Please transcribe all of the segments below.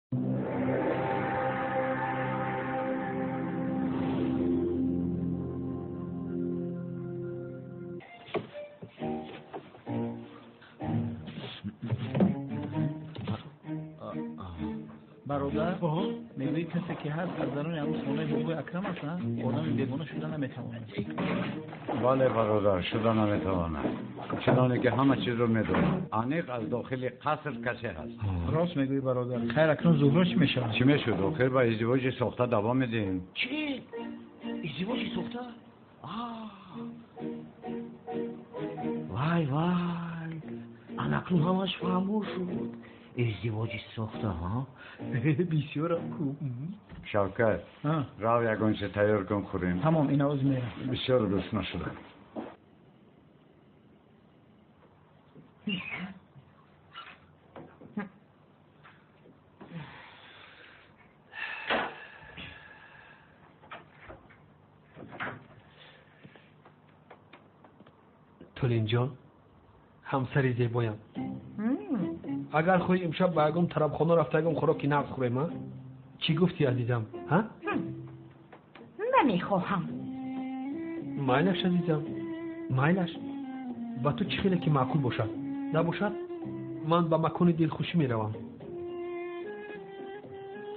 Бародар, мегӯӣ касе ки ҳаст аз даруни ҳамун хонаи бобои Акрам аст, одами бегона шуда наметавонад. Бале бародар, шуда наметавонад. Чуноне ки ҳама чизро медонад. Аниқ аз дохили қаср касе ҳаст. Рост мегӯӣ бародар. Хайр, акнун Зуҳро чӣ мешавад? Чӣ мешуд? Охир ба издивоҷи сохта давом медиҳем. Чӣ? Издивоҷи сохта? Вай вай, анакнун ҳамаш фаҳмо шуд. Издивоҷи сохта, ҳа? Бисёрам хуб. Шавкат, рав ягон чиз тайёр кун, хӯрем. Тамом, ин овоз мерам. Бисёр гурусна шудам. Тулинҷон, ҳамсари зебоям. Агар хоҳӣ имшаб ба ягон тарабхона рафта ягон хӯроки нағз хӯрем, а? Чӣ гуфтӣ, азизам, ҳа? Намехоҳам. Майлаш, азизам, майлаш. Ба ту чӣ хеле ки маъқул бошад. Набошад, ман ба макони дилхушӣ меравам.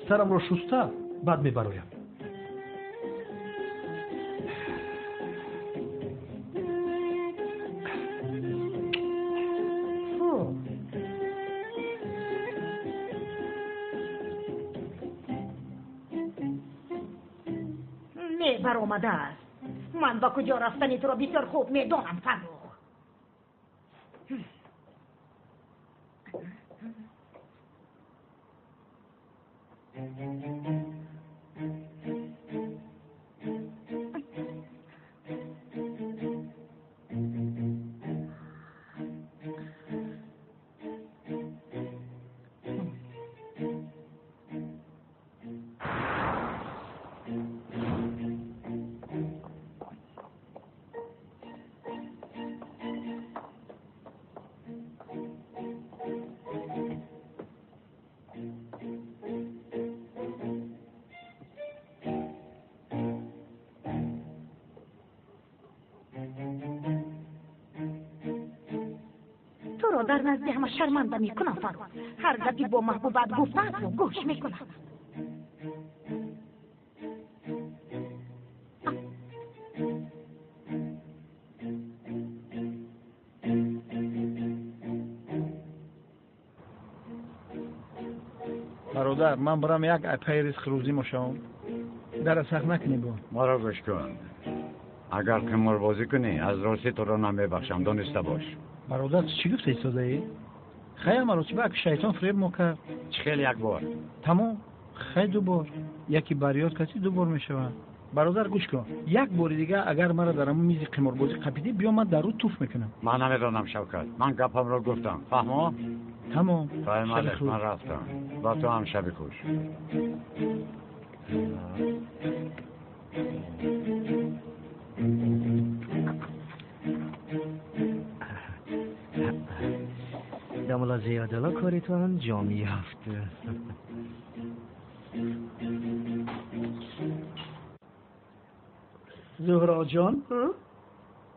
Сарамро шуста, баъд мебароям. Баромадааст. Ман ба куҷо рафтани туро бисёр хуб медонам, Фаррух. Туро дар назди ҳама шарманда мекунам, Фаррух. Ҳар гапи бо маҳбубат гуфтаатро гӯш мекунам. Бародар, ман барам як айпаи ризқи рӯзӣ мошавам. Дара сахт накунӣ бо. Маро гӯш кун. Агар қиморбозӣ кунӣ, аз ростӣ туро намебахшам, дониста бош. Бародар, ту чӣ гуфта истодаӣ? Хай, маротиба аки шайтон фиреб мо кард. Чӣ хел як бор? Тамом, хай ду бор. Яке барёд каси ду бор мешавад. Бародар, гӯш кун. Як бори дига агар маро дар ҳамон мизи қиморбозӣ қапидӣ, биё ман дар рӯ туф мекунам. Ман намедонам, Шавкат. Ман гапамро гуфтам. Фаҳмо? Тамом. Фаҳмалеш, ман рафтам. Ба ту ҳам шаби хуш. Дамла зиёдала кори ту анҷом ёфт. Зуҳро ҷон?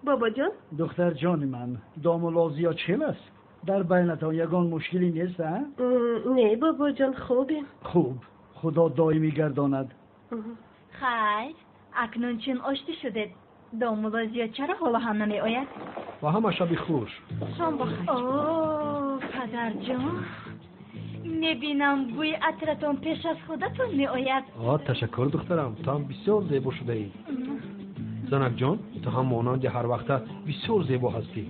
Бобоҷон? Духтарҷони ман, домулло Зиё чӣ хел аст? Дар байнатон ягон мушкилӣ нест, а? Не, бобоҷон, хубем. Хуб, худо доимӣ гардонад. Хайр, акнун чун оштӣ шудед, домулло Зиё чаро ҳоло ҳам намеояд? Ва ҳама шаби хуш. Шом бахайр. О, падарҷон, мебинам бӯи атратон пеш аз худатон меояд. О, ташаккур, духтарам, ту ҳам бисёр зебо шудаӣ. Занакҷон, ту ҳам монанди ҳар вақта бисёр зебо ҳастӣ.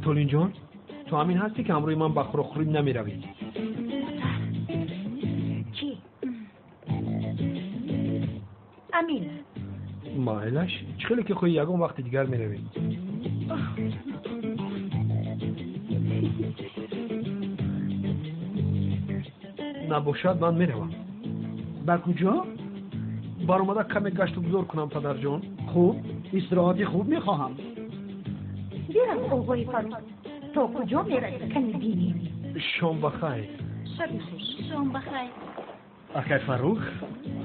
Толинҷон, ту ҳамин ҳастӣ ки ҳамрӯи ман ба хӯрокхӯрӣ намеравӣ? Чӣ? Амин. Майлаш, чӣ хеле ки хоҳӣ, ягон вақти дигар меравем. Набошад, ман меравам. Ба куҷо? Баромада каме гашту гузор кунам, падарҷон. Хуб, истироҳати хуб мехоҳам. Бирав, оғои Фаррух, то куҷо меравӣ, ками бинем. Шом бахайр. Шаби хуш. Шом бахайр. Акай Фаррух,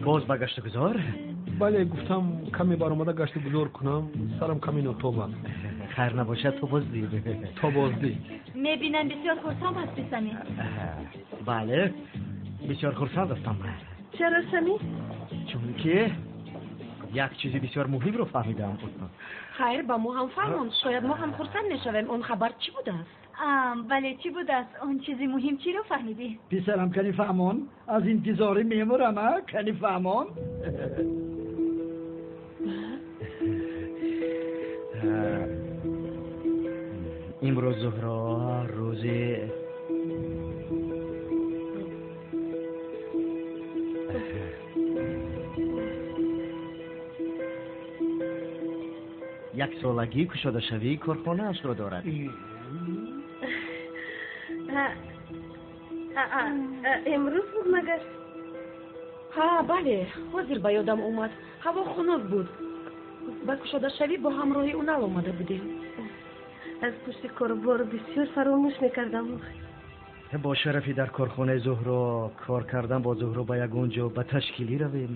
боз ба гаштугузор? Бале, гуфтам каме баромада гаштугузор кунам, сарам каме нотоб аст. Хайр набошад, то боздид. То боздид. Мебинам бисёр хурсанд ҳастӣ, Самир. Бале, бисёр хурсанд ҳастам. Чаро, Самир? Чунки як чизи бисёр муҳимро фаҳмидам. Хайр, ба мо ҳам фармон, шояд мо ҳам хурсанд мешавем. Он хабар чӣ будааст? Бале, чӣ будааст? Он чизи муҳим чиро фаҳмидӣ? Писарам, кани фаҳмон, аз интизорӣ мемурам, а? Кани фаҳмон. Имрӯз Зуҳро рӯзи яксолагии кушодашавии корхонаашро дорад. Имрӯз буд магар? Ҳа, бале, ҳозир ба ёдам омад. Ҳаво хунук буд. Ба кушодашавӣ бо ҳамроҳи Унал омада будем. Аз пушти корубору бисёр фаромӯш мекардам. Бо шарафи дар корхонаи Зуҳро кор кардан бо Зуҳро ба ягон ҷо ба ташкилӣ равем.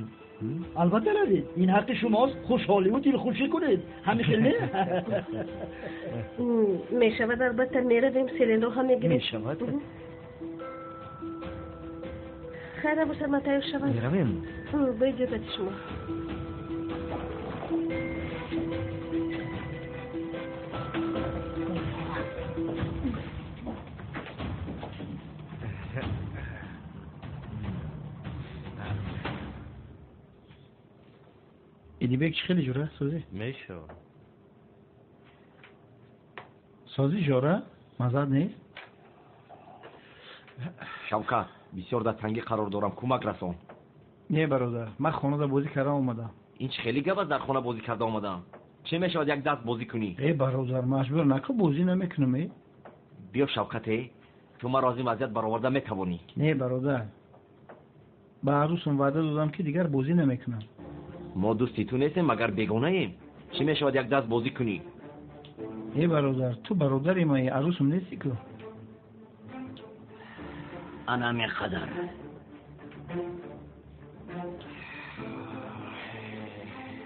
Албатта равед, ин ҳаққи шумост. Хушҳоливу дилхушӣ кунед. Ҳамин хел не? Мешавад, албатта меравем, селенро ҳам мегирем. Мешавад. Хайр набошад, ман тайёр шавам. Меравем. Бо иҷозати шумо. Идибек чӣ хеле ҷура созӣ? Мешавад. Созӣ ҷора? Маззат нест? Шавкат, бисёр дар тангӣ қарор дорам, кӯмак расон. Не бародар, ман хонада бозӣ карда омадам. Ин чӣ хеле гап аст, дар хона бозӣ карда омадам? Чӣ мешавад як даст бозӣ кунӣ? Э бародар, маҷбур накун, бозӣ намекунам. Э биё Шавкате, ту маро аз ин вазъият бароварда метавонӣ. Не бародар, ба арӯсам ваъда додам, ки дигар бозӣ намекунам. Мо дӯсти ту нестем, магар бегонаем? Чӣ мешавад як даст бозӣ кунӣ? Э бародар, ту бародари маи, арӯсам нестӣ ку. Ана меқадар.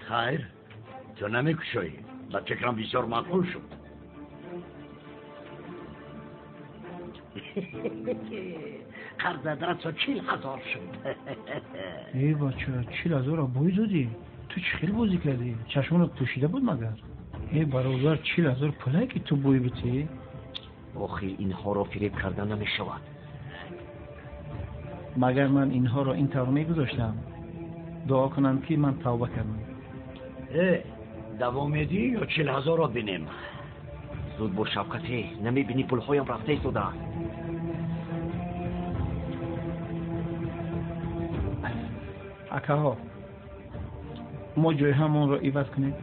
Хайр, ту намекушоӣ. Ба фикрам бисёр маъқул шуд. Қарзат расо 40 000 шуд. Э бача, 40 000-ро бой додӣ? Ту чӣ хел бозӣ кардӣ? Чашмонат пӯшида буд магар? Э бародар, 40 000 пулае ки ту бой битӣ? Охир инҳоро фиреб карда намешавад. Магар ман инҳоро ин тавр мегузоштам? Дуо кунанд, ки ман тавба кардам. Э, давом медиҳӣ ё 40 000-ро бинем? Зуд бош, Шавкате, намебинӣ пулҳоям рафта истодааст. Акаҳо, мо ҷойҳамонро иваз кунем.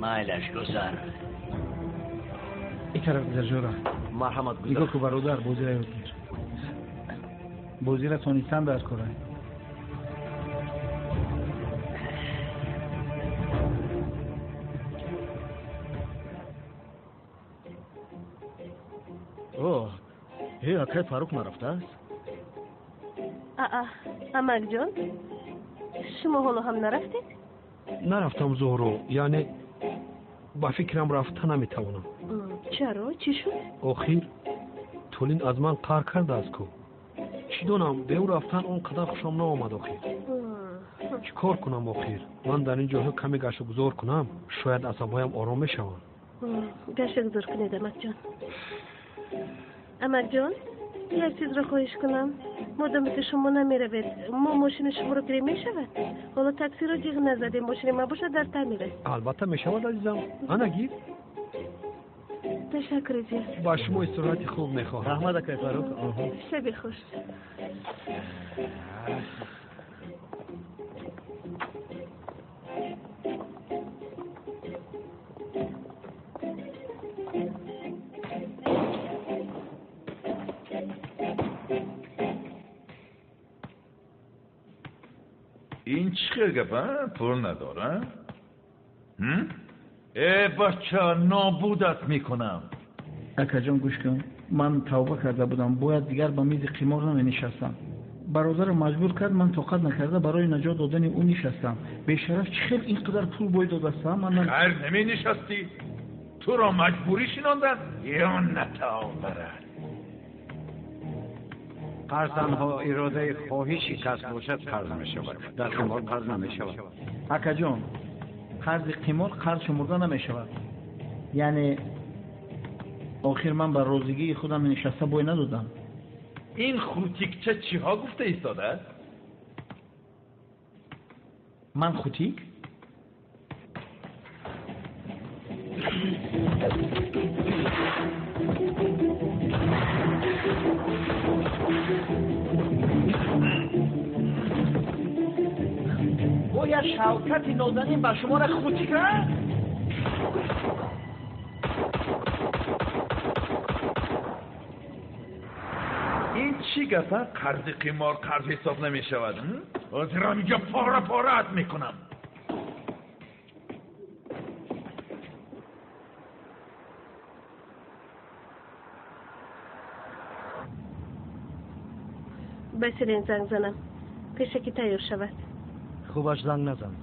Майлаш, гузар. Ин тараф гузар, ҷора. Марҳамат, гузар. Нигоҳ ку бародар, бозира ёд гир. Бозира тонистан дар кора. О, э, акай Фаррух нарафтааст? Аа, амакҷон, шумо ҳоло ҳам нарафтед? Нарафтам, Зуҳро, яъне ба фикрам рафта наметавонам. Чаро, чӣ шуд? Охир Тулин аз ман қаҳр кардааст ку. Чӣ донам, бе ӯ рафтан он қадар хушам наомад. Охир чӣ кор кунам? Охир ман дар ин ҷойҳо каме гаштугузор кунам, шояд асабҳоям ором мешаванд. Гаштугузор кунед, амакҷон. Амакҷон, як чизро хоҳиш кунам. Модоме ки шумо намеравед, мо мошини шуморо гирем, мешавад? Ҳоло таксиро ҷиғ назадем, мошини ман бошад дар таъмир аст. Албатта мешавад, азизам, ана гир. Ташаккури зиёд. Ба шумо истироҳати хуб мехоҳам. Раҳмат, акай Фаррух. Шаби хуш. Ин чӣ хел гап, а? Пул надора? Э бача, нобудат мекунам. Акаҷон, гӯш кун. Ман тавба карда будам, бояд дигар ба мизи қимор наменишастам. Бародарро маҷбур кард, ман тоқат накарда барои наҷот додани ӯ нишастам. Бешараф чӣ хел ин қадар пул бой додастам? Ман хайр наменишастӣ. Туро маҷбурӣ шинонданд ё натавонад. Қарз танҳо иродаи хоҳиши кас бошад қарз мешавад. Дар қимор қарз намешавад. Акаҷон, қарзи қимор қарз шумурда намешавад. Яъне охир ман ба розигии худам нишаста бой надодам. Ин хутикча чиҳо гуфта истодааст? Ман хутик? Бояд Шавкати нозанин ба шуморо хутик кард? Ин чӣ гапа? Қарзи қимор қарз ҳисоб намешавад. Ҳозирам инҷо пора пораат мекунам. Ба Селин занг занам, пешакӣ тайёр шавад. Хубаш занг назан.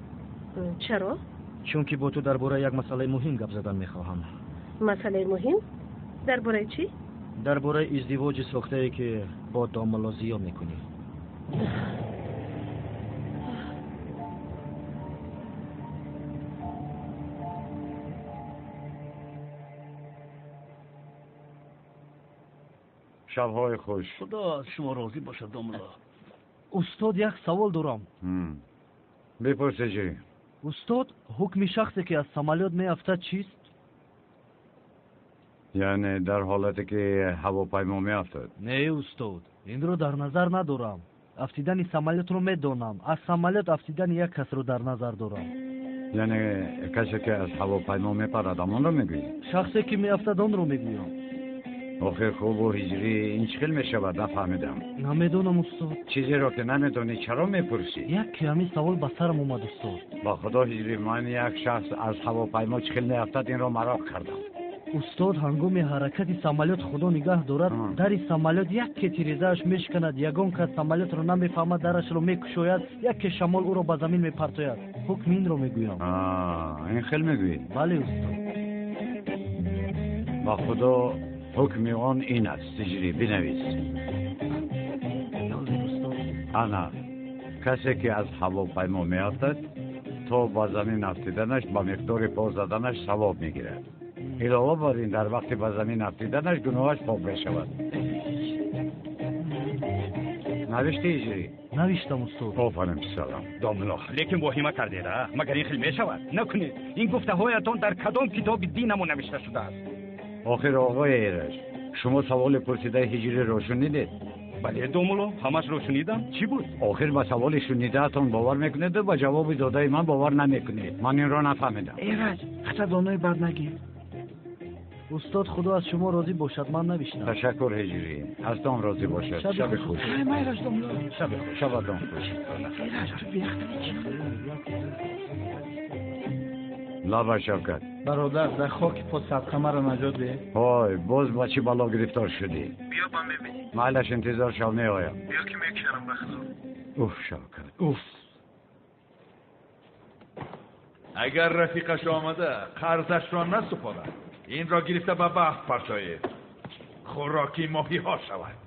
Чаро? Чунки бо ту дар бораи як масъалаи муҳим гап задан мехоҳам. Масъалаи муҳим? Дар бораи чӣ? Дар бораи издивоҷи сохтае, ки бо домулло Зиё мекунӣ. Шабҳои хуш. Худо аз шумо розӣ бошад, домулло. Устод, як савол дорам. Бипурсе чӣ? Устод, ҳукми шахсе ки аз самолёт меафтад чист? Яъне дар ҳолате ки ҳавопаймо меафтад? Не, устод, инро дар назар надорам. Афтидани самолётро медонам. Аз самолёт афтидани як касро дар назар дорам. Яъне касе ки аз ҳавопаймо мепарад, ҳамонро мегӯӣ? Шахсе ки меафтад, онро мегӯям. Охир хубу ҳиҷрӣ ин чӣ хел мешавад? Нафаҳмидам. Намедонам, устод. Чизеро ки намедонӣ чаро мепурсӣ? Як ки ҳамин савол ба сарам омад, устод. Ба худо ҳиҷрӣ, ман як шахс аз ҳавопаймо чӣ хел меафтад, инро мароқ кардам. Устод, ҳангоми ҳаракати самолёт худо нигаҳ дорад, дари самолёт якке тирезааш мешканад, ягон кас самолётро намефаҳмад, дарашро мекушояд, якке шамол ӯро ба замин мепартояд. Ҳукми инро мегӯям. Ин хел мегӯӣ? Бале, устод. Ба худо ҳукми он ин аст, ҳиҷрӣ, бинавис. Ана, касе ки аз ҳавопаймо меафтад, то ба замин афтиданаш ба миқдори по заданаш савоб мегирад. Илова бар ин, дар вақти ба замин афтиданаш гуноҳаш пок мешавад. Навишти ҳиҷрӣ? Навиштам, устод. Офарин, писарам. Домулло, лекин воҳима кардед, а? Магар ин хел мешавад? Накунед. Ин гуфтаҳоятон дар кадом китоби динамо навишта шудааст? Охир оғои Эраҷ, шумо саволи пурсидаи ҳиҷриро шунидед? Бале, домулло, ҳамашро шунидам. Чӣ буд? Охир ба саволи шунидаатон бовар мекунеду ба ҷавоби додаи ман бовар намекунед. Ман инро нафаҳмидам. Эраҷ, хата донои бад нагир. Устод, худо аз шумо розӣ бошад, ман навиштам. Ташаккур, ҳиҷрӣ. Аз тон розӣ бошад. Шаби хуш. Шаби хуш. Шабатон хуш. Эраҷ, ту бехтарӣ чӣ? Лаба Шавкат. Бародар, дар хоки по садқа маро наҷот деҳ. Ҳой, боз ба чӣ бало гирифтор шудӣ? Биё ба мебинӣ. Майлаш, интизор шав, меоям. Биё ки мекушарам ба худо. Уф, Шавкат, уф. Агар рафиқаш омада қарзашро насупорад, инро гирифта ба баҳр партоед, хӯроки моҳиҳо шавад.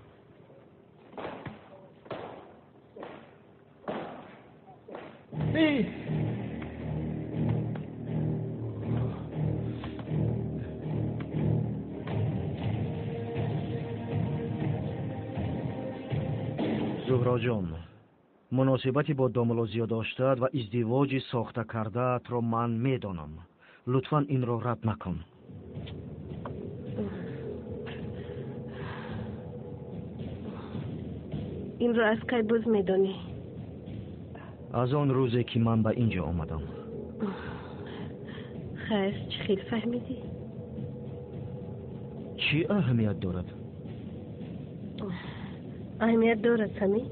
Зуҳроҷон, муносибати бо домулло Зиё доштаат ва издивоҷи сохта кардаатро ман медонам. Лутфан инро рад накун. Инро аз кай боз медонӣ? Аз он рӯзе ки ман ба ин ҷо омадам. Хайр, чӣ хел фаҳмидӣ? Чӣ аҳамият дорад? Аҳамият дорад, Самӣ.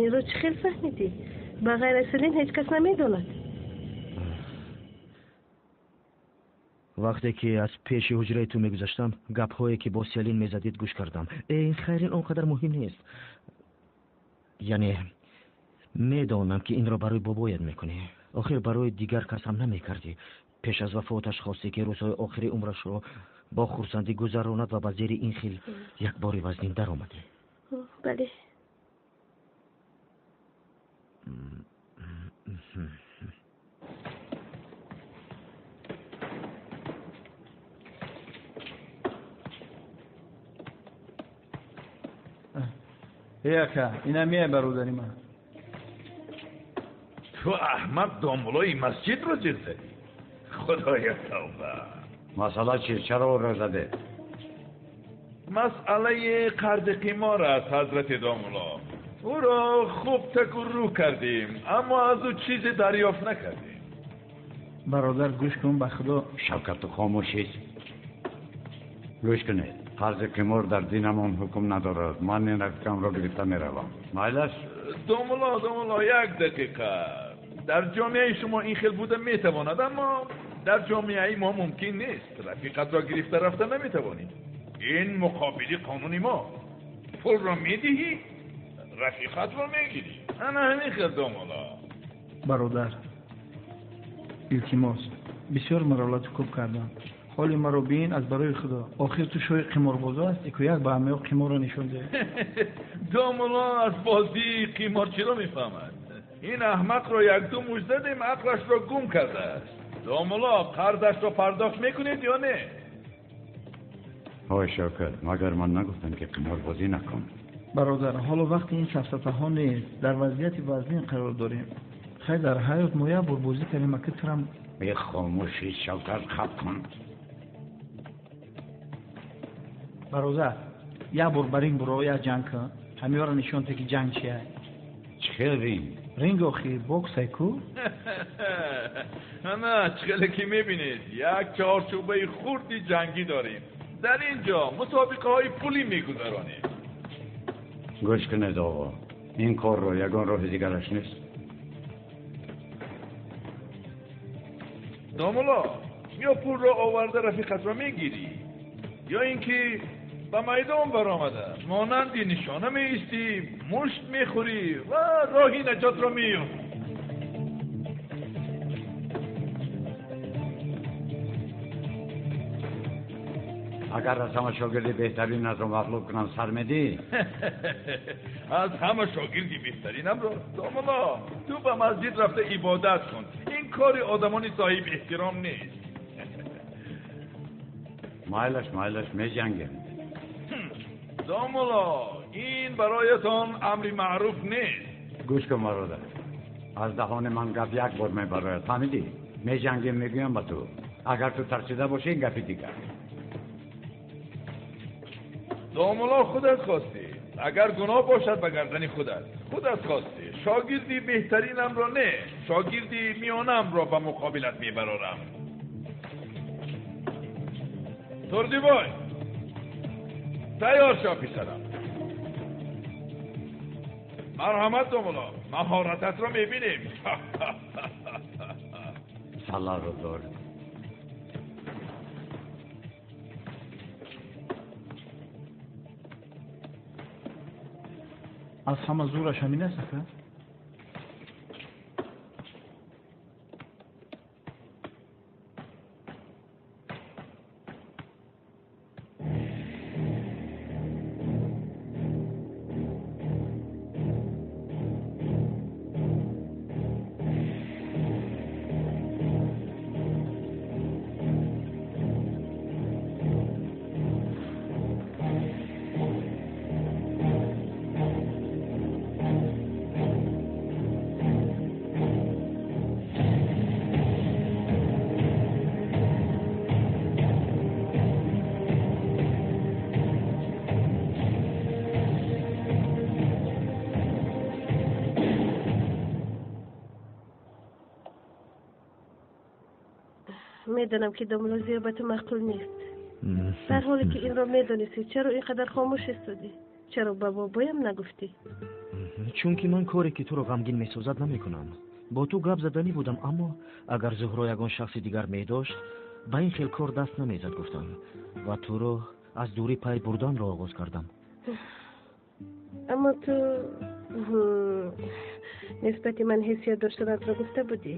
Инро чӣ хел фаҳмидӣ? Ба ғайр аз Селин ҳеҷ кас намедонад. Вақте ки аз пеши ҳуҷраи ту мегузаштам, гапҳое ки бо Селин мезадид гӯш кардам. Ин хайр, ин он қадар муҳим нест. Яъне медонам ки инро барои бобоят мекунӣ. Охир барои дигар кас ҳам намекардӣ. Пеш аз вафоташ хостӣ ки рӯзҳои охири умрашро бо хурсандӣ гузаронад ва ба зери ин хел як бори вазнин даромадӣ. Бале. Эй ака, ина меай бародари ман. Ту аҳмақ домулои масҷидро ҷиғ задӣ. Худоя тавба. Масъала чист? Чаро ӯро задед? Масъалаи қарзи қимор аст, ҳазрати домуло. Ӯро хуб таку рӯ кардем, аммо аз ӯ чизе дарёфт накардем. Бародар, гӯш кун, ба худо. Шавкат, ту хомӯшист. Гӯш кунед. Қарзи қимор дар динамон ҳукм надорад. Ман ин рафиқамро гирифта меравам. Майлаш? Домуло, домуло, як дақиқа. Дар ҷомеаи шумо ин хел буда метавонад, аммо дар ҷомеаи мо мумкин нест. Рафиқатро гирифта рафта наметавонӣ. Ин муқобили қонуни мо. Пулро медиҳӣ, рафиқатро мегирӣ. Ана ҳамин хел, домуло. Бародар, илтимос, бисёр маро лату кӯб кардам. Ҳоли маро бин аз барои худо. Охир ту шоҳи қиморбозо ҳастӣ ку, як ба ҳамаё қиморро нишон деҳ. Домуло аз бозии қимор чиро мефаҳмад? Ин аҳмақро якду муш задем, ақлашро гум кардааст. Домуло, қарзашро пардохт мекунед ё не? Ҳой Шавкат, магар ман нагуфтам ки қиморбозӣ накун? Бародар, ҳоло вақти ин сафсатаҳо нест. Дар вазъияти вазнин қарор дорем. Хайр, дар ҳаёт мо як бор бозӣ кардем, аки турам. Бехомӯшӣ, Шавкат, хаб кун. Бародар, як бор ба ринг буро, як ҷанг кун. Ҳамиёро нишон те ки ҷанг чия. Чӣ хел ринг? Ринг охи, боксай ку? Ана, чӣ хеле ки мебинед, як чорчӯбаи хурди ҷангӣ дорем. Дар ин ҷо мусобиқаҳои пулӣ мегузаронем. Гӯш кунед, оғо, ин корро ягон роҳи дигараш нест. Домуло, ё пулро оварда рафиқатро мегирӣ, ё ин ки ба майдон баромада монанди нишона меистӣ, мушт мехӯрӣ ва роҳи наҷотро меёбӣ. Агар аз ҳама шогирди беҳтаринатро мағлуб кунам, сар медиҳӣ? Аз ҳама шогирди беҳтаринамро? Домуло, ту ба масҷид рафта ибодат кун. Ин кори одамони соҳиби эҳтиром нест. Майлаш, майлаш, меҷангем. Домуло, ин бароятон амри маъруф нест. Гӯш кун, бародар, аз даҳони ман гап як бор мебарояд, фаҳмидӣ? Меҷангем, мегӯям ба ту. Агар ту тарсида бошӣ, ин гапи дигар. Домуло, худат хостӣ. Агар гуноҳ бошад, ба гардани худат. Худат хостӣ. Шогирди беҳтаринамро не, шогирди миёнамро ба муқобилат мебарорам. Турдибой, тайёр шав, писарам. Марҳамат, домуло, маҳорататро мебинем. Саларо дор. Аз ҳама зӯраш ҳамин аст, ака? Медонам ки домуло зиё ба ту маъқул нест. Дар ҳоле ки инро медонистӣ, чаро ин қадар хомӯш истодӣ? Чаро ба бобоям нагуфтӣ? Чунки ман коре ки туро ғамгин месозад намекунам. Бо ту гап заданӣ будам, аммо агар Зуҳро ягон шахси дигар медошт, Ба ин хел кор даст намезад гуфтам ва туро аз дурӣ пай бурданро оғоз кардам. Аммо ту нисбати ман ҳиссиёт доштанатро гуфта будӣ.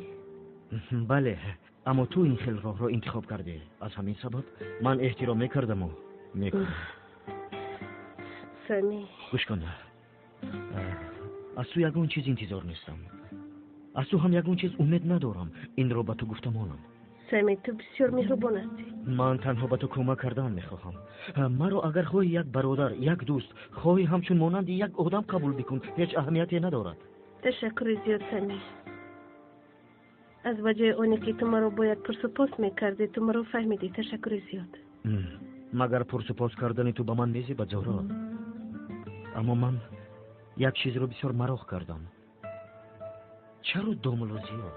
Бале, аммо ту ин хел роҳро интихоб кардӣ. Аз ҳамин сабаб ман эҳтиром мекардаму мекунам. Сами, гӯш кун, аз ту ягон чиз интизор нестам, аз ту ҳам ягон чиз умед надорам. Инро ба ту гуфта монам. Сами, ту бисёр меҳрубон ҳастӣ. Ман танҳо ба ту кӯмак кардан мехоҳам. Маро агар хоҳӣ як бародар, як дӯст, хоҳӣ ҳамчун монанди як одам қабул бикун, ҳеҷ аҳамияте надорад. Ташаккури зиёд, Сами. Аз ба ҷои оне ки ту маро бояд пурсупос мекардӣ, ту маро фаҳмидӣ. Ташаккури зиёд. Магар пурсупос кардани ту ба ман мезебад, Зуҳро? Аммо ман як чизро бисёр мароқ кардам. Чаро домулло Зиё?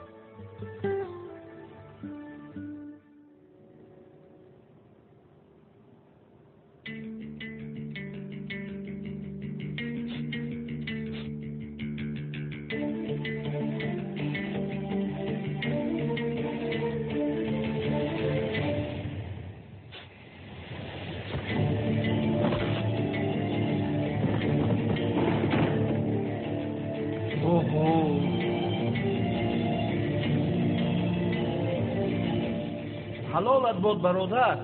Ҳалолат бод, бародар.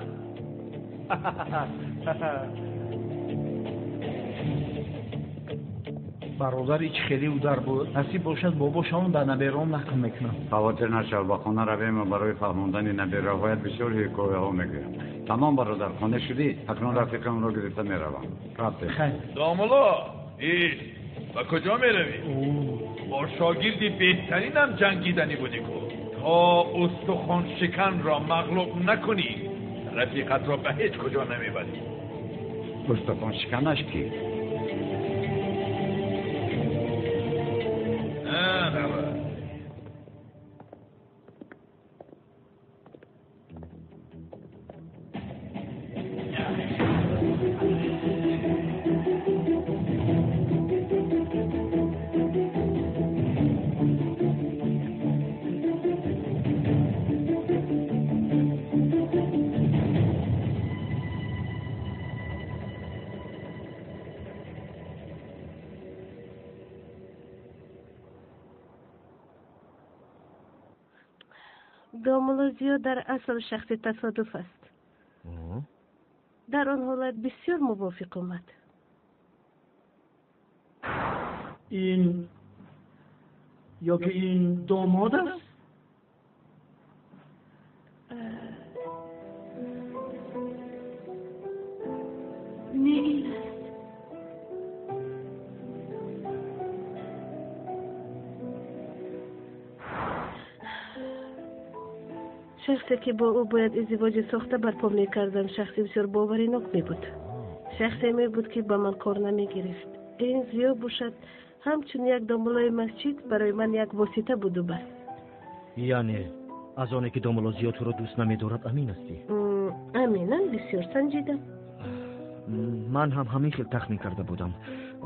Бародари чӣ хеле удар буд. Насиб бошад, бобошамон ба набераом нақл мекунам. Хавотир нашав, ба хона равем ва барои фаҳмондани набераҳоят бисёр ҳикояҳо мегӯям. Тамом, бародар, хона шудӣ? Акнун рафиқамро гирифта меравам. Рафтем. Домулло, ист, ба куҷо меравӣ? Бо шогирди беҳтаринам ҷангиданӣ будӣ ку. То устухоншиканро мағлуб накунӣ, рафиқатро ба ҳеҷ куҷо намебарӣ. Устухоншиканаш кӣ? Домулло Зиё дар асл шахси тасодуф аст. Дар он ҳолат бисёр мувофиқ омад. Ин ё ки ин домод аст? Не, ин аст. Шахсе ки бо ӯ бояд издивоҷи сохта барпо мекардам, шахси бисёр боваринок мебуд. Шахсе мебуд, ки ба ман кор намегирифт. Ин Зиё бошад, ҳамчун як домуллои масҷид барои ман як восита буду бас. Яъне аз оне ки домулло Зиё туро дӯст намедорад амин ҳастӣ? Аминам, бисёр санҷидам. Ман ҳам ҳамин хел тахмин карда будам.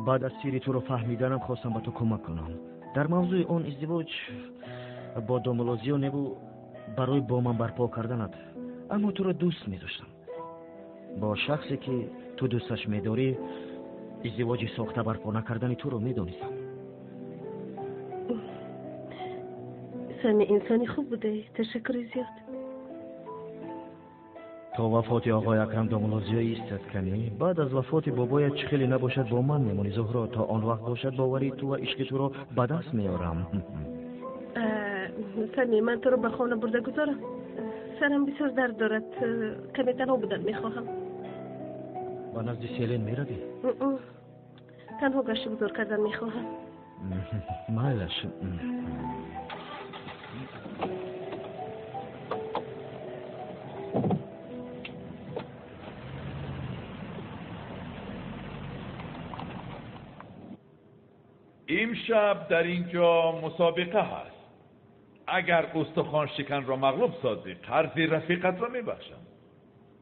Баъд аз сирри туро фаҳмиданам хостам ба ту кӯмак кунам. Дар мавзӯи он издивоҷ бо домулло Зиё неву барои бо ман барпо карданат, аммо туро дӯст медоштам. Бо шахсе ки ту дӯсташ медорӣ, издивоҷи сохта барпо накардани туро медонистам. Сами, инсони хуб будаӣ. Ташаккури зиёд. То вафоти оғои Акрам домулло Зиё истад каме. Баъд аз вафоти бобоят чӣ хеле набошад бо ман мемонӣ, Зуҳро. То он вақт бошад боварии ту ва ишқи туро ба даст меорам. Сами, ман туро ба хона бурда гузорам. Сарам бисёр дард дорад. Каме танҳо будан мехоҳам. Ба назди Селен меравӣ? Танҳо гашту гузор кардан мехоҳам. Майлаш. Имшаб дар ин ҷо мусобиқа ҳаст. Агар устухоншиканро мағлуб созӣ, қарзи рафиқатро мебахшам.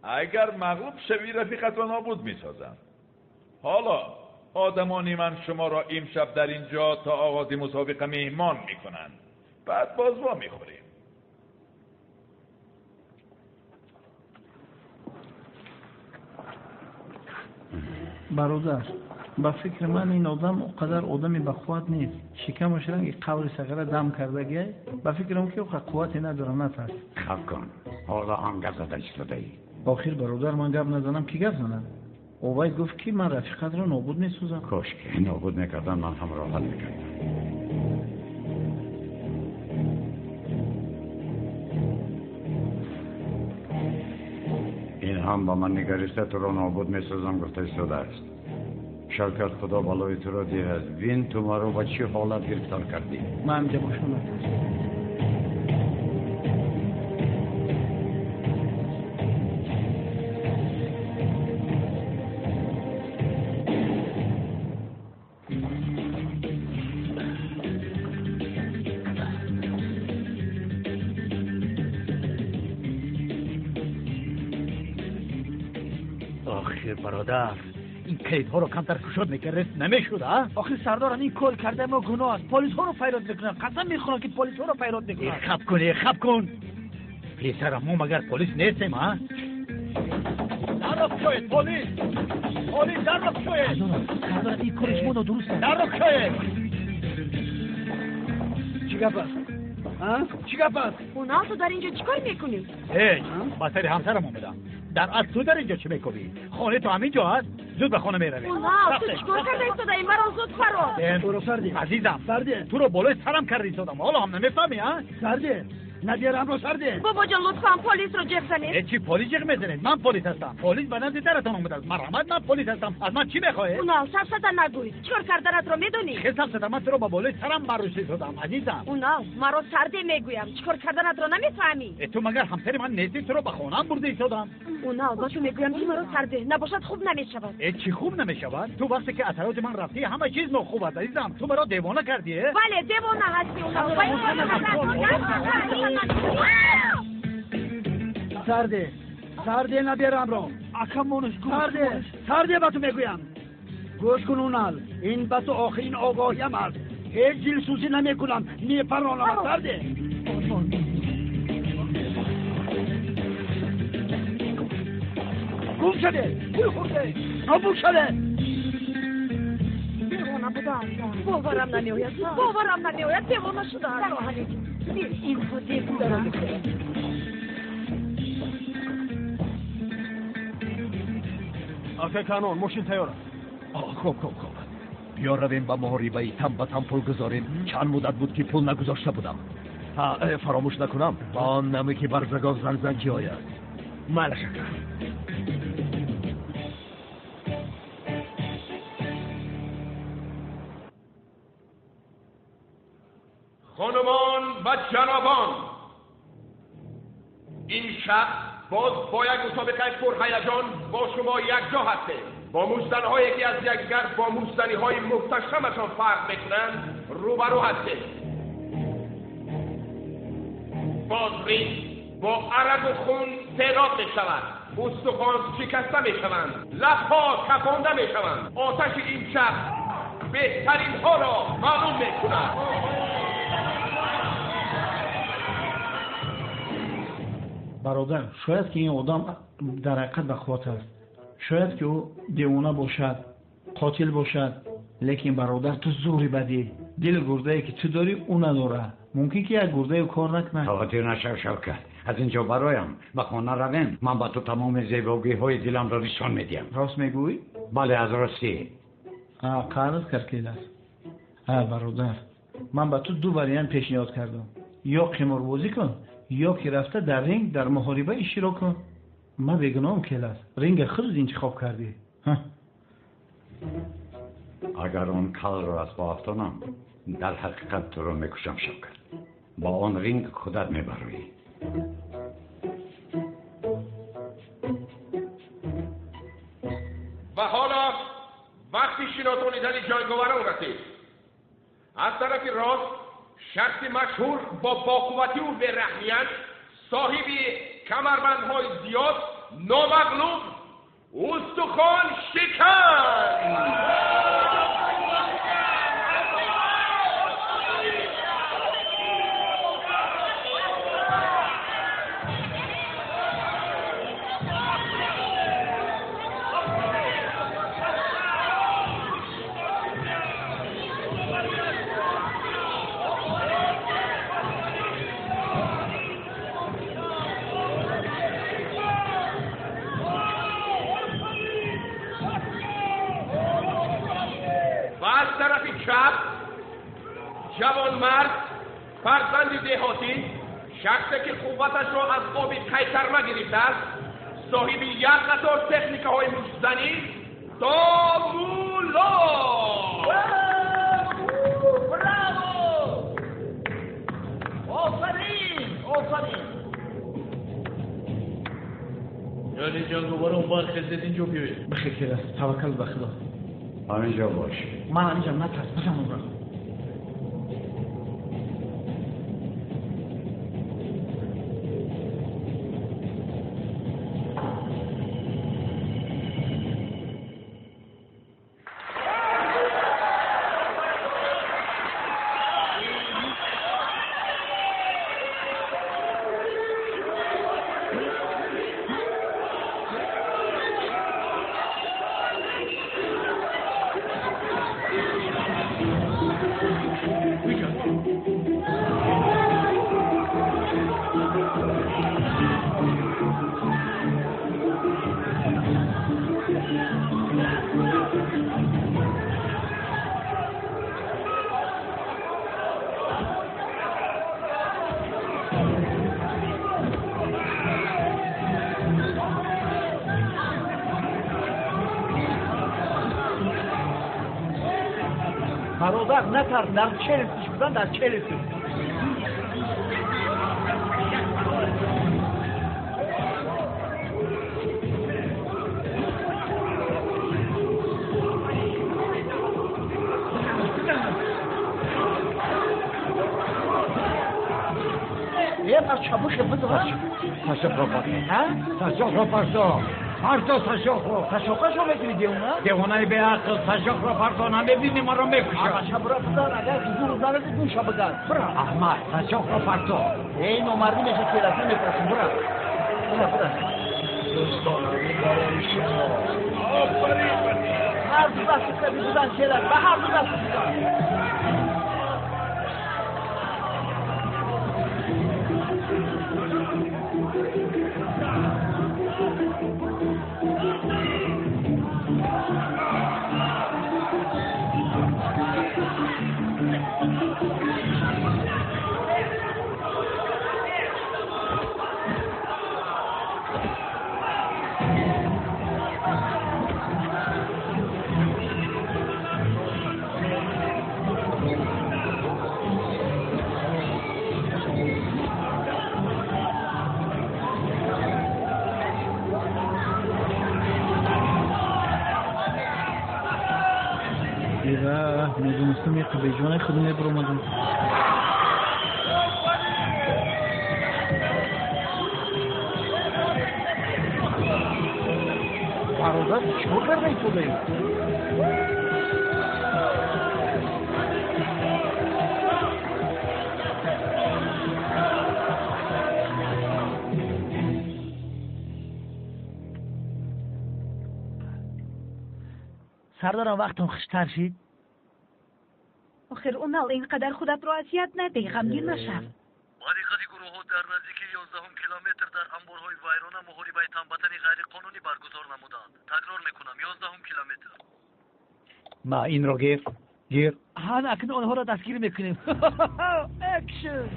Агар мағлуб шавӣ, рафиқатро нобуд месозам. Ҳоло одамони ман шуморо имшаб дар ин ҷо то оғози мусобиқа меҳмон мекунанд. Баъд боз во мехӯрем. Бародар, ба фикри ман ин одам он қадар одами бақувват нест. Шикамаш ранги қаври сағира дам кардагиай. Ба фикрам ки оқа қуввате надорам, натарс. Хаб кун, ҳоло ҳам гап зада истодаӣ. Охир бародар, ман гап назанам ки гап занам? Овай гуфт ки ман рафиқатро нобуд месозам. Кош ки нобуд мекардам, ман ҳам роҳат мекардам. Ин ҳам ба ман нигариста туро нобуд месозам гуфта истодааст. Шавкат, худо балои туро диҳад. Бин ту маро ба чӣ ҳолат гирифтор кардӣ. Ман ҳамҷа бошам натарс. Охир бародар, ин калидҳоро камтар кушод мекардед намешуд, а? Охир сардорам, ин кор кардаи мо гуноҳ аст. Полисҳоро файрод мекунанд. Қасам мехӯрам ки полисҳоро файрод мекунанд. Хаб кун, хаб кун. Писарам, мо магар полис нестем, а? Дарро кушоед, полис! Полис, дарро кушоед! Сардорам, ин кори шумо нодуруст аст. Дарро кушоед! Чӣ гап аст? Чӣ гап аст? Унал, ту дар инҷо чӣ кор мекунӣ? Ҳеҷ, ба сари ҳамсарам омадам. Дар асл ту дар инҷо чӣ мекунӣ? Хонаи ту ҳамин ҷо аст? Зуд ба хона меравем. Унал, ту чӣ кор карда истодаӣ? Маро зуд фаро. Азизам, туро болои сарам карда истодам. Ҳоло ҳам намефаҳмӣ, а? Сарде, наберамро сарде. Бобоҷон, лутфан полисро ҷеғ занед. Э, чӣ полис ҷеғ мезанед? Ман полис ҳастам. Полис ба назди даратон омадааст. Марҳамат, ман полис ҳастам. Аз ман чӣ мехоҳед? Унал, сафсата нагӯй. Чӣ кор карданатро медонӣ? Хел сафсата, ман туро ба болои сарам баррӯшта истодам, азизам. Унал, маро сарде мегӯям. Чӣ кор карданатро намефаҳмӣ? Э, ту магар ҳамсари ман нестӣ? Туро ба хонаам бурда истодам. Унал, ба ту мегӯям ки маро сарде. Набошад хуб намешавад. Э, чӣ хуб намешавад? Ту вақте ки аз ҳаёти ман рафтӣ, ҳама чиз нохуб аст, азизам. Ту маро девона кардӣ, э? Бале, девона ҳастӣ, Унал. Сарде, сарде наберамро. Акамонаш гӯш. Сарде, сарде ба ту мегӯям. Гӯш кун, Унал, ин ба ту охирин огоҳиям аст. Ҳеҷ дилсӯзӣ намекунам, мепаронам. Сарде. Гум шуде, пул хӯрде, нобуд шуде. Девона будааст. Боварам намеояд, боварам намеояд, девона шудааст. Ин худ девона. Ака Канон, мошин тайёр аст. Хуб, хуб, хуб. Биё равем ба муҳорибаи тан ба тан пул гузорем. Чанд муддат буд ки пул нагузошта будам. Ҳа, фаромӯш накунам, ба он наме ки барзагов занзанчи ояд. Майлаш, ака. خانمان و جنابان، این شب باز با یک مسابقه پرهیجان با شما یکجا هستیم. با موشزنهایی که از یکدیگر با موشزنی‌های محتشمشان فرق میکنند روبرو هستیم. باز رینگ با عرق و خون سیراب میشود، استخوان شکسته میشوند، لبها کفانده میشوند. آتش این شب بهترین ها را معلوم میکند. Бародар, шояд ки ин одам дар ҳақиқат бақувват аст. Шояд ки ӯ девона бошад, қотил бошад, лекин бародар, ту зӯри бадӣ. Дили гурдае ки ту дорӣ, ӯ надорад. Мумкин ки як гурдае кор накунад. Хавотир нашав, Шавкат. Аз ин ҷо бароям, ба хона равем. Ман ба ту тамоми зебогиҳои диламро нишон медиҳам. Рост мегӯӣ? Бале, аз ростӣ. Қарз кард аст. Бародар, ман ба ту ду вариант пешниҳод кардам. Ё қиморбозӣ кун, ё ки рафта дар ринг дар муҳориба иштирок кун. Ман бегуноҳам, келас. Ринга худат интихоб кардӣ. Агар он калро аз по афтонам, дар ҳақиқат туро мекушам, Шавкат. Ба он ринг худат мебароӣ. Ва ҳоло вақти шиносонидани ҷойговарон расид. Аз тарафи рост шахси машҳур бо боқуввативу бераҳмият, соҳиби камарбандҳои зиёд, номағлуб, устухон шикан. тарафи чап ҷавонмард, фарзанди деҳотӣ, шахсе ки қувваташро аз оби қайтарма гирифтааст, соҳиби як қатор техникаҳои муштзанӣ, Домулло! Браво! Офарин! Офарин! Яъне ҷанговарон бархезед, инҷо биёед. Бихел хел аст, таваккал ба Худо. Ҳаминҷо бош. Ман ҳаминҷам, натарс, бизан онро. Бародар, натарс, дар челюстиш бизан, дар челюстиш. Е, парчабуше бизан. Сашоқро парто. Сашоқро парто. Парто сашоқро. Сашоқашо мекунӣ, девона? Девонаи беақл, сашоқро парто, намебинӣ маро мекушад. Бача, бура, бизан, агар зур нараси, гӯша бизан. Бура. Аҳмад, сашоқро парто. Эй, номардӣ меша, келаса мепурсим, бура. Бура, бура. Дӯстон, шумо. Офарин! Ҳар ду дасти каби бизан, келак, ба ҳар ду дасти бизан. Медонистам, беҷонаи худ мебуромадам. Бародар, чикор карда истодаӣ? Сардарам, вақтон хуштар шид. Охир, Унал, ин қадар худатро азият надеҳ, ғамгин нашав. Ба диққати гурӯҳҳо, дар наздикии 11 километр дар амборҳои вайрона муҳорибаи танбатани ғайриқонунӣ баргузор намуданд. Такрор мекунам, 11 километр. Ма, инро гир, гир. Ҳан, акнун онҳоро дастгир мекунем. Экшн!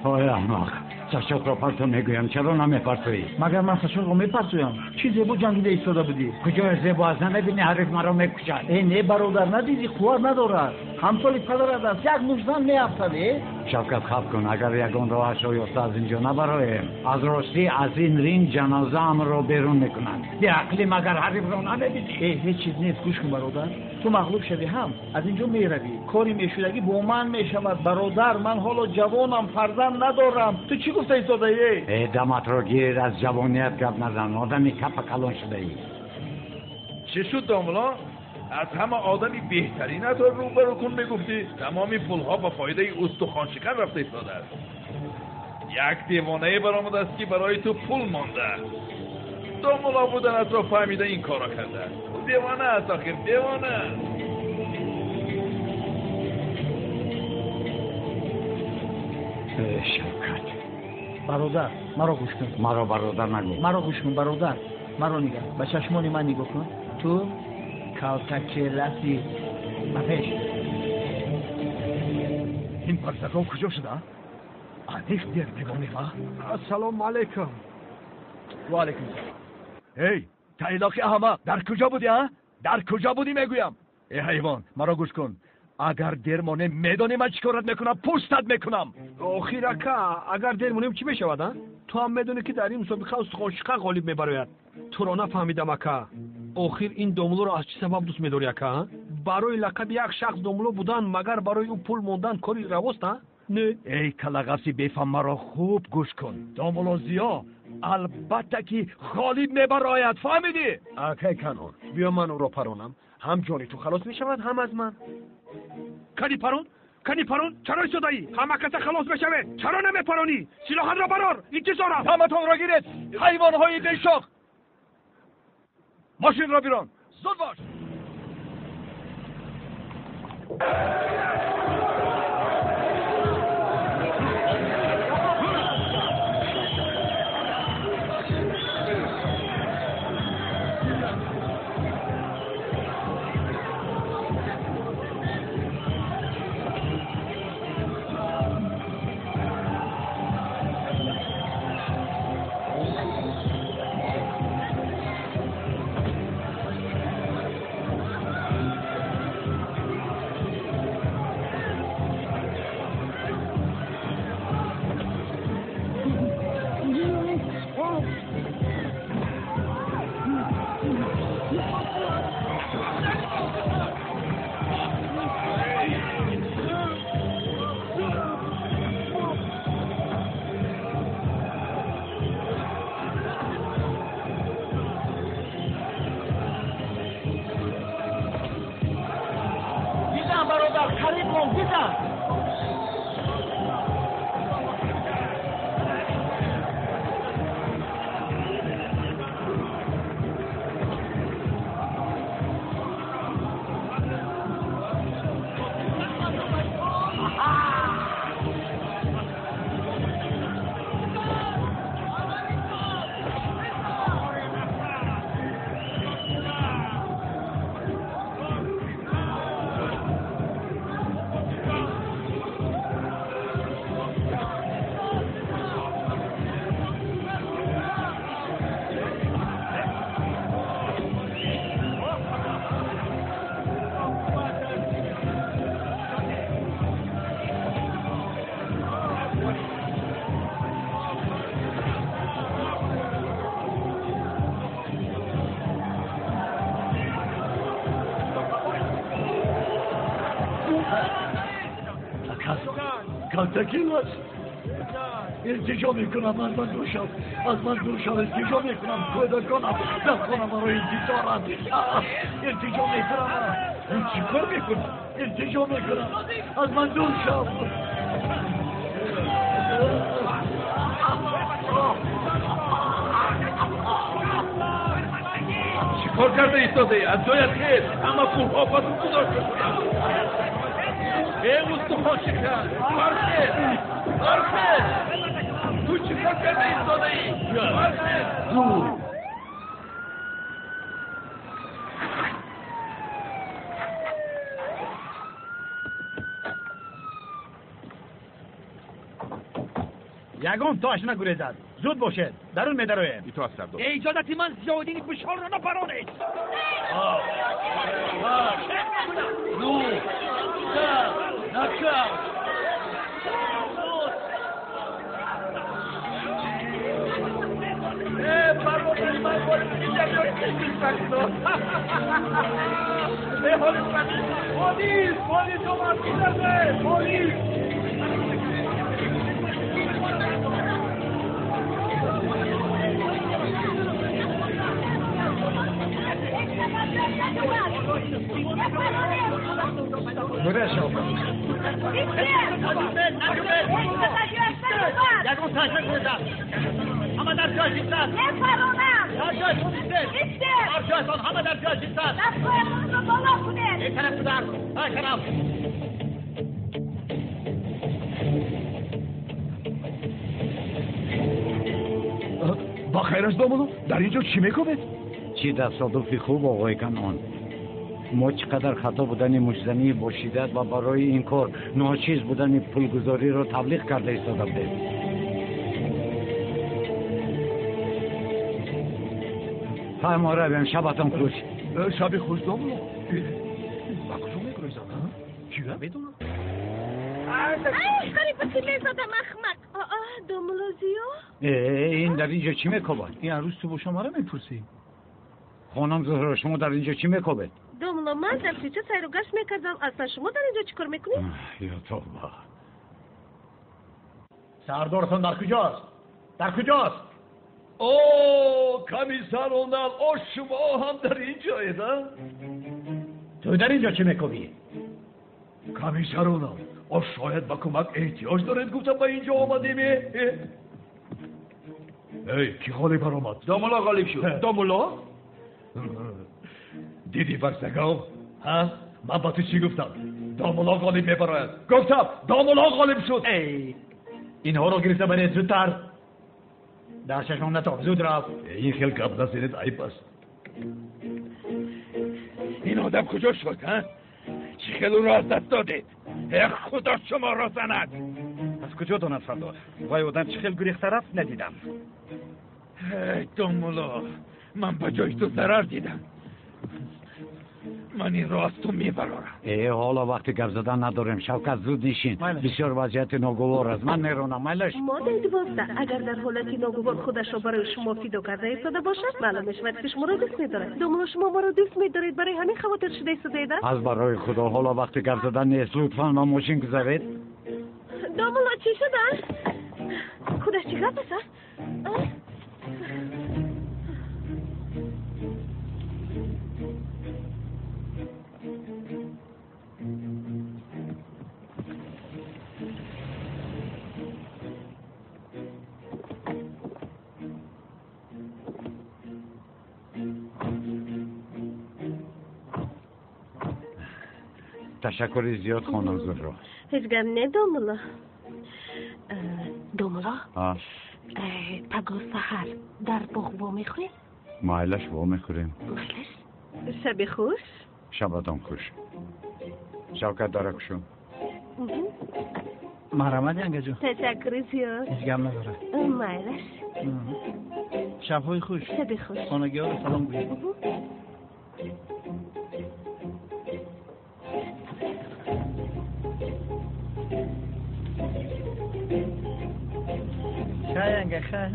Ой, аҳмақ, сашоқро парто мегӯям, чаро намепартоӣ? Магар ман сашоқро мепартоям? Чӣ зебо ҷангида истода будӣ. Куҷояш зебо аст? Намебинӣ, ҳариф маро мекушад. Э, не, бародар, надидӣ, қувват надорад. Ҳамсоли падарат аст, як муштзан меафтад, э? Шавкат, хаб кун, агар ягон роҳашро ёфта аз инҷо набароем, аз ростӣ аз ин ринг ҷанозаамро берун мекунанд. Беақлӣ, магар ҳарифро намебинӣ? Э, ҳеҷ чиз нест, гӯш кун, бародар. Ту мағлуб шавӣ ҳам, аз инҷо меравӣ. Кори мешудагӣ бо ман мешавад, бародар. Ман ҳоло ҷавонам, фарзанд надорам. Ту чӣ гуфта истодаӣ? Э, даматро гир, аз ҷавоният гап назан, одами капа калон шудаӣ. Чӣ шуд, домулло? Аз ҳама одами беҳтаринатро рӯбарӯ кун мегуфтӣ. Тамоми пулҳо ба фоидаи устухоншикан рафта истодааст. Як девонае баромадааст, ки барои ту пул монда. Домулло буданатро фаҳмида ин корро кардааст. Ӯ девона аст, охир девона. Шавкат, бародар, маро гӯш кун. Маро бародар нагӯ. Маро гӯш кун, бародар. Маро нигар, ба чашмони ман нигоҳ кун. Ту калтакеласи ба пеш. Ин барзагов куҷо шуда? Аниқ дер мемонем, а? Ассалому алайкум. Ва алайкум салом. Эй, тайлоқи аҳмақ, дар куҷо будӣ, а? Дар куҷо будӣ мегӯям? Э ҳайвон, маро гӯш кун. Агар дер монем, медонӣ ман чӣ корат мекунам? Пӯстат мекунам. Охир ака, агар дер монем чӣ мешавад, а? Ту ҳам медонӣ, ки дар ин мусобиқа устухоншикан ғолиб мебарояд. Туро нафаҳмидам, ака. Охир ин домулоро аз чӣ сабаб дӯст медорӣ, ака? Барои лақаби як шахс домуло будан, магар барои ӯ пул мондан кори равост, а? Не. Эй калағафси бефаҳм, маро хуб гӯш кун. Домуло Зиё албатта ки ғолиб мебарояд, фаҳмидӣ? Акай Канон, биё ман ӯро паронам. Ҳам ҷони ту халос мешавад, ҳам аз ман. Кани парон? Кани парон? Чаро истодаӣ? Ҳама каса халос мешавед. Чаро намепаронӣ? Силоҳатро барор, интизорам. Ҳаматонро гиред, ҳайвонҳои бешох. Мошинро бирон, зуд бош. Калтакилас, илтиҷо мекунам, аз ман дур шав, аз ман дур шав, илтиҷо мекунам, кӯдаконам дар хона маро интизоранд. Илтиҷо мекунам, чӣ кор мекунам? Илтиҷо мекунам, аз ман дур шав. Чӣ кор карда истодаӣ? Аз ҷоят хез, ҳама пулҳо ба ту гузошта шуданд. Э устухоншикан, бархез, бархез! Ту чӣ кор карда истодаӣ? Бархез! Дур! Ягон тош нагурезад. Зуд бошед, дарун медароем. Итоат сардор. Иҷозати ман Зиёддини Бишорро напаронед. Ну, нокаут! Бародари ман полис, полис омад, полис! Гурез, Шавкат. Ягон таша гурезад. Ҳама дар ҷой истад. Мепаронам. Дар ҷойтон истед. Истед. Дар ҷойтон, ҳама дар ҷой истад. Дастҳоятонро боло кунед. Ин тараф гузар, ай тараф. Ба хайр аст, домулло? Дар ин ҷо чӣ мекобед? Чӣ тасодуфи хуб, оғои Канъон. Мо чӣ қадар хато будани муштзании бо шиддат ва барои ин кор ночиз будани пулгузориро таблиғ карда истода будем. Ҳай, мо равем, шабатон хуш. Шаби хуш, домулло. Ба куҷо мегурезанд, а? Кӣ медонад? Ай, қариб ки мезадам, ахмақ. Домулло Зиё? Ин дар ин ҷо чӣ мекобад? Ин арӯз ту боша мара мепурсӣ? Хонум Зуҳро, шумо дар ин ҷо чӣ мекобед? Домулло, ман дар кӯча сайру гашт мекардам. Аслан шумо дар ин ҷо чӣ кор мекунед? Ё тавба. Сардортон дар куҷост? Дар куҷост? О, комиссар Онал, о, шумо ҳам дар ин ҷоед, а? Ту дар ин ҷо чӣ мекобӣ? Комиссар Онал, о, шояд ба кӯмак эҳтиёҷ доред, гуфтам ба ин ҷо омадем. Эй, кӣ ғолиб баромад? Домулло ғолиб шуд. Домулло? Дидӣ, Барзагов, ҳа? Ман ба ту чӣ гуфтам? Домулло ғолиб мебарояд. Гуфтам, домулло ғолиб шуд. Эй, инҳоро гирифта баред зудтар. Дар чашмам натоб, зуд рафт. Ин хел гап назанед, айб аст. Ин одам куҷо шуд, ҳа? Чӣ хел ӯро аз даст додед? Э, Худо шуморо занад. Аз куҷо донад, сардор? Вай одам чӣ хел гурехта рафт, надидам. Эй, домулло, ман ба ҷои ту зарар дидам. Ман инро аз ту мебарорам. Э, ҳоло вақти гап задан надорем. Шавкат, зуд нишин. Бисёр вазъияти ногувор аст. Ман меронам, майлаш? Моддаи 12. Агар дар ҳолати ногувор худашро барои шумо фидо карда истода бошад, маълум мешавад, ки шуморо дӯст медорад. Домулло, шумо маро дӯст медоред, барои ҳамин хавотир шуда истодаед? Аз барои Худо, ҳоло вақти гап задан нест. Лутфан ба мошин гузаред. Домулло, чӣ шуда? Худаш чӣ гап аст, а? Ташаккури зиёд, хонум Зуҳро. Ҳеҷ гап не, домулло. Домулло, пагоҳ саҳар дар боғ вомехӯрем? Майлаш, вомехӯрем. Майлаш. Шаби хуш. Шабатон хуш. Шавкат, дара кушо. Марҳамат, янгаҷон. Ташаккури зиёд. Ҳеҷ гап надорад. Майлаш. Шабҳои хуш. Шаби хуш. Хонагиҳоро салом гӯед. Хай, хай.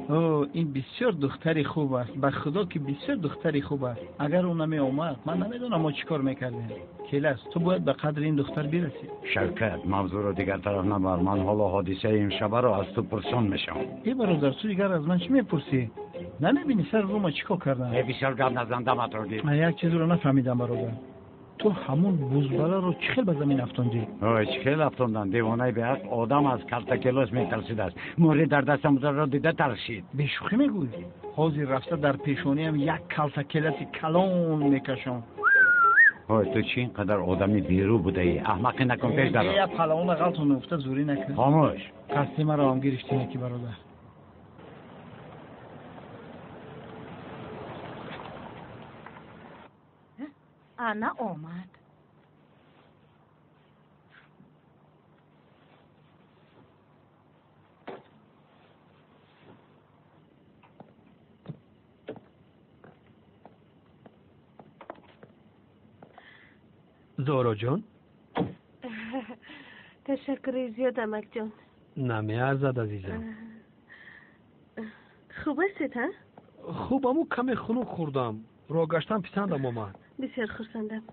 О, ин бисёр духтари хуб аст. Ба Худо ки бисёр духтари хуб аст. Агар ӯ намеомад, ман намедонам мо чӣ кор мекардем. Келас, ту бояд ба қадри ин духтар бирасӣ. Шавкат, мавзӯъро дигар тараф набар. Ман ҳоло ҳодисаи имшабаро аз ту пурсон мешавам. Э, бародар, ту дигар аз ман чӣ мепурсӣ? Намебинӣ сар рӯма чӣ кор кардам? Э, бисёр гап назан, даматро гир. Ман як чизро нафаҳмидам, бародар. Ту ҳамун бузбаларо чӣ хел ба замин афтондӣ? Ой, чӣ хел афтондан? Девонаи беақл одам аз калтакелос метарсидааст. Мӯри дар дастам бударо дида тарсид. Бешӯхӣ мегӯӣ? Ҳозир рафта дар пешониам як калтакеласи калон мекашам. Ой, ту чӣ ин қадар одами берӯ будаӣ? Аҳмақӣ накун, пеш даро. Я палавона ғалтон меуфта, зурӣ накун. Хомӯш. Қасди маро ҳам гирифтӣ неки, бародар. Ана омад. Зораҷон? Ташаккури зиёд, амакҷон. Намеарзад, азизам. Хуб ҳастед, ҳа? Хуб, аму каме хунук хӯрдам. Роҳ гаштан писандам омад. Бисёр хурсандам.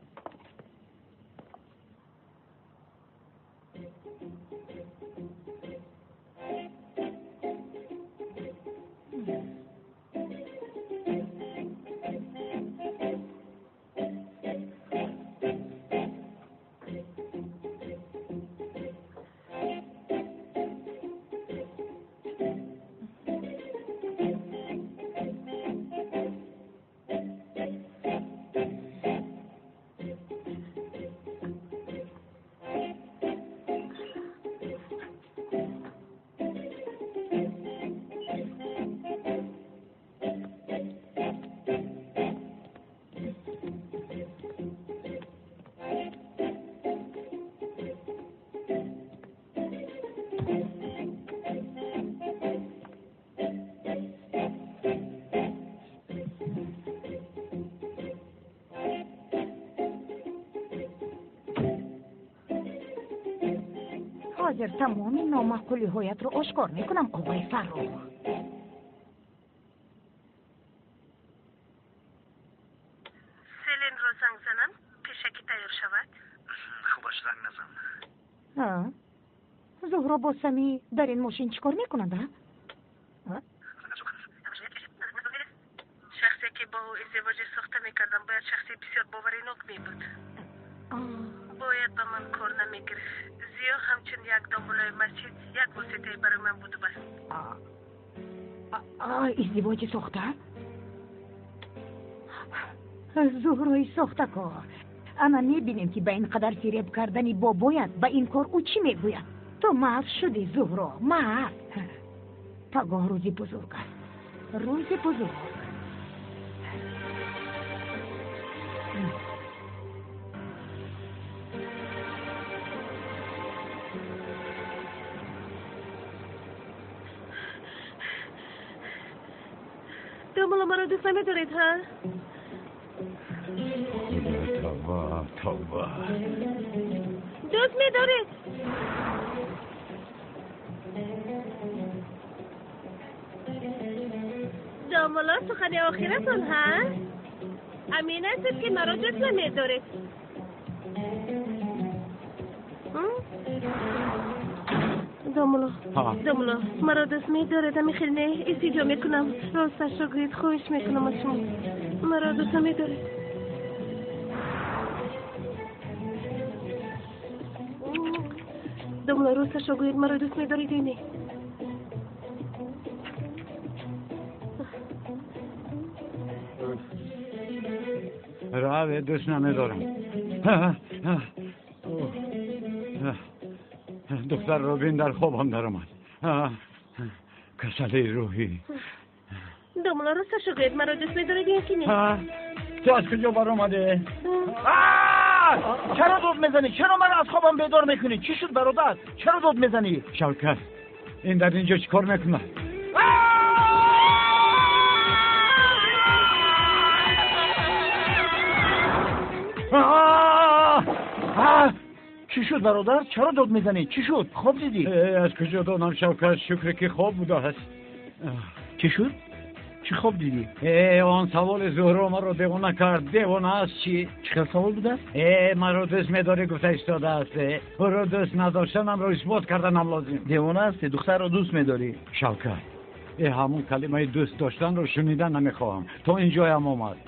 Ҳозир тамоми номаъқулиҳоятро ошкор мекунам, оғои Фаррух. Селенро занг занам, пешакӣ тайёр шавад? Хубаш, занг назан. Зуҳро бо Самӣ дар ин мошин чӣ кор мекунанд, а? Шахсе ки бо ӯ издивоҷи сохта мекардам, бояд шахси бисёр боваринок мебуд. Бояд ба ман кор намегирифт. Зиё ҳамчун як домулои масҷид як воситае барои ман буду бас. Издивоҷи сохта? Зуҳрои сохтакор. Ана мебинем, ки ба ин қадар фиреб кардани бобоят ба ин кор ӯ чӣ мегӯяд? Ту маъф шудӣ, Зуҳро, маъф. Пагоҳ рӯзи бузург аст. Рӯзи бузург. Домула, маро дӯст намедоред, ҳа? Тавба, тавба. Дӯст медоред? Домула, сухани охиратон, ҳа? Амин ҳастед, ки маро дӯст намедоред? Домуло, домуло, маро дӯст медоред, ами хел не, истиҷо мекунам. Росташро гӯед, хоҳиш мекунам аз шумо. Маро дӯст намедоред? Домуло, росташро гӯед, маро дӯст медоред ё не? Раве, дӯст намедорам. Духтар Робин дар хобам даромад. Касалии рӯҳӣ. Домула, росташро гӯед, маро дӯст медоред ё ки не? Ту аз куҷо баромадӣ? Чаро дод мезанӣ? Чаро маро аз хобам бедор мекунӣ? Чӣ шуд, бародар? Чаро дод мезанӣ? Шавкат, ин дар инҷо чӣ кор мекунад? Чӣ шуд, бародар? Чаро дод мезанӣ? Чӣ шуд? Хоб дидӣ? Аз куҷо донам, Шавкат? Шукре ки хоб будааст. Чӣ шуд? Чӣ хоб дидӣ? Он саволи Зуҳро маро девона кард. Девона аст чӣ? Чӣ хел савол будааст? Маро дӯст медорӣ гуфта истодааст. Ӯро дӯст надоштанамро исбот карданам лозим. Девона ҳастӣ, духтарро дӯст медорӣ. Шавкат, ҳамон калимаи дӯст доштанро шунида намехоҳам. То ин ҷоям омад.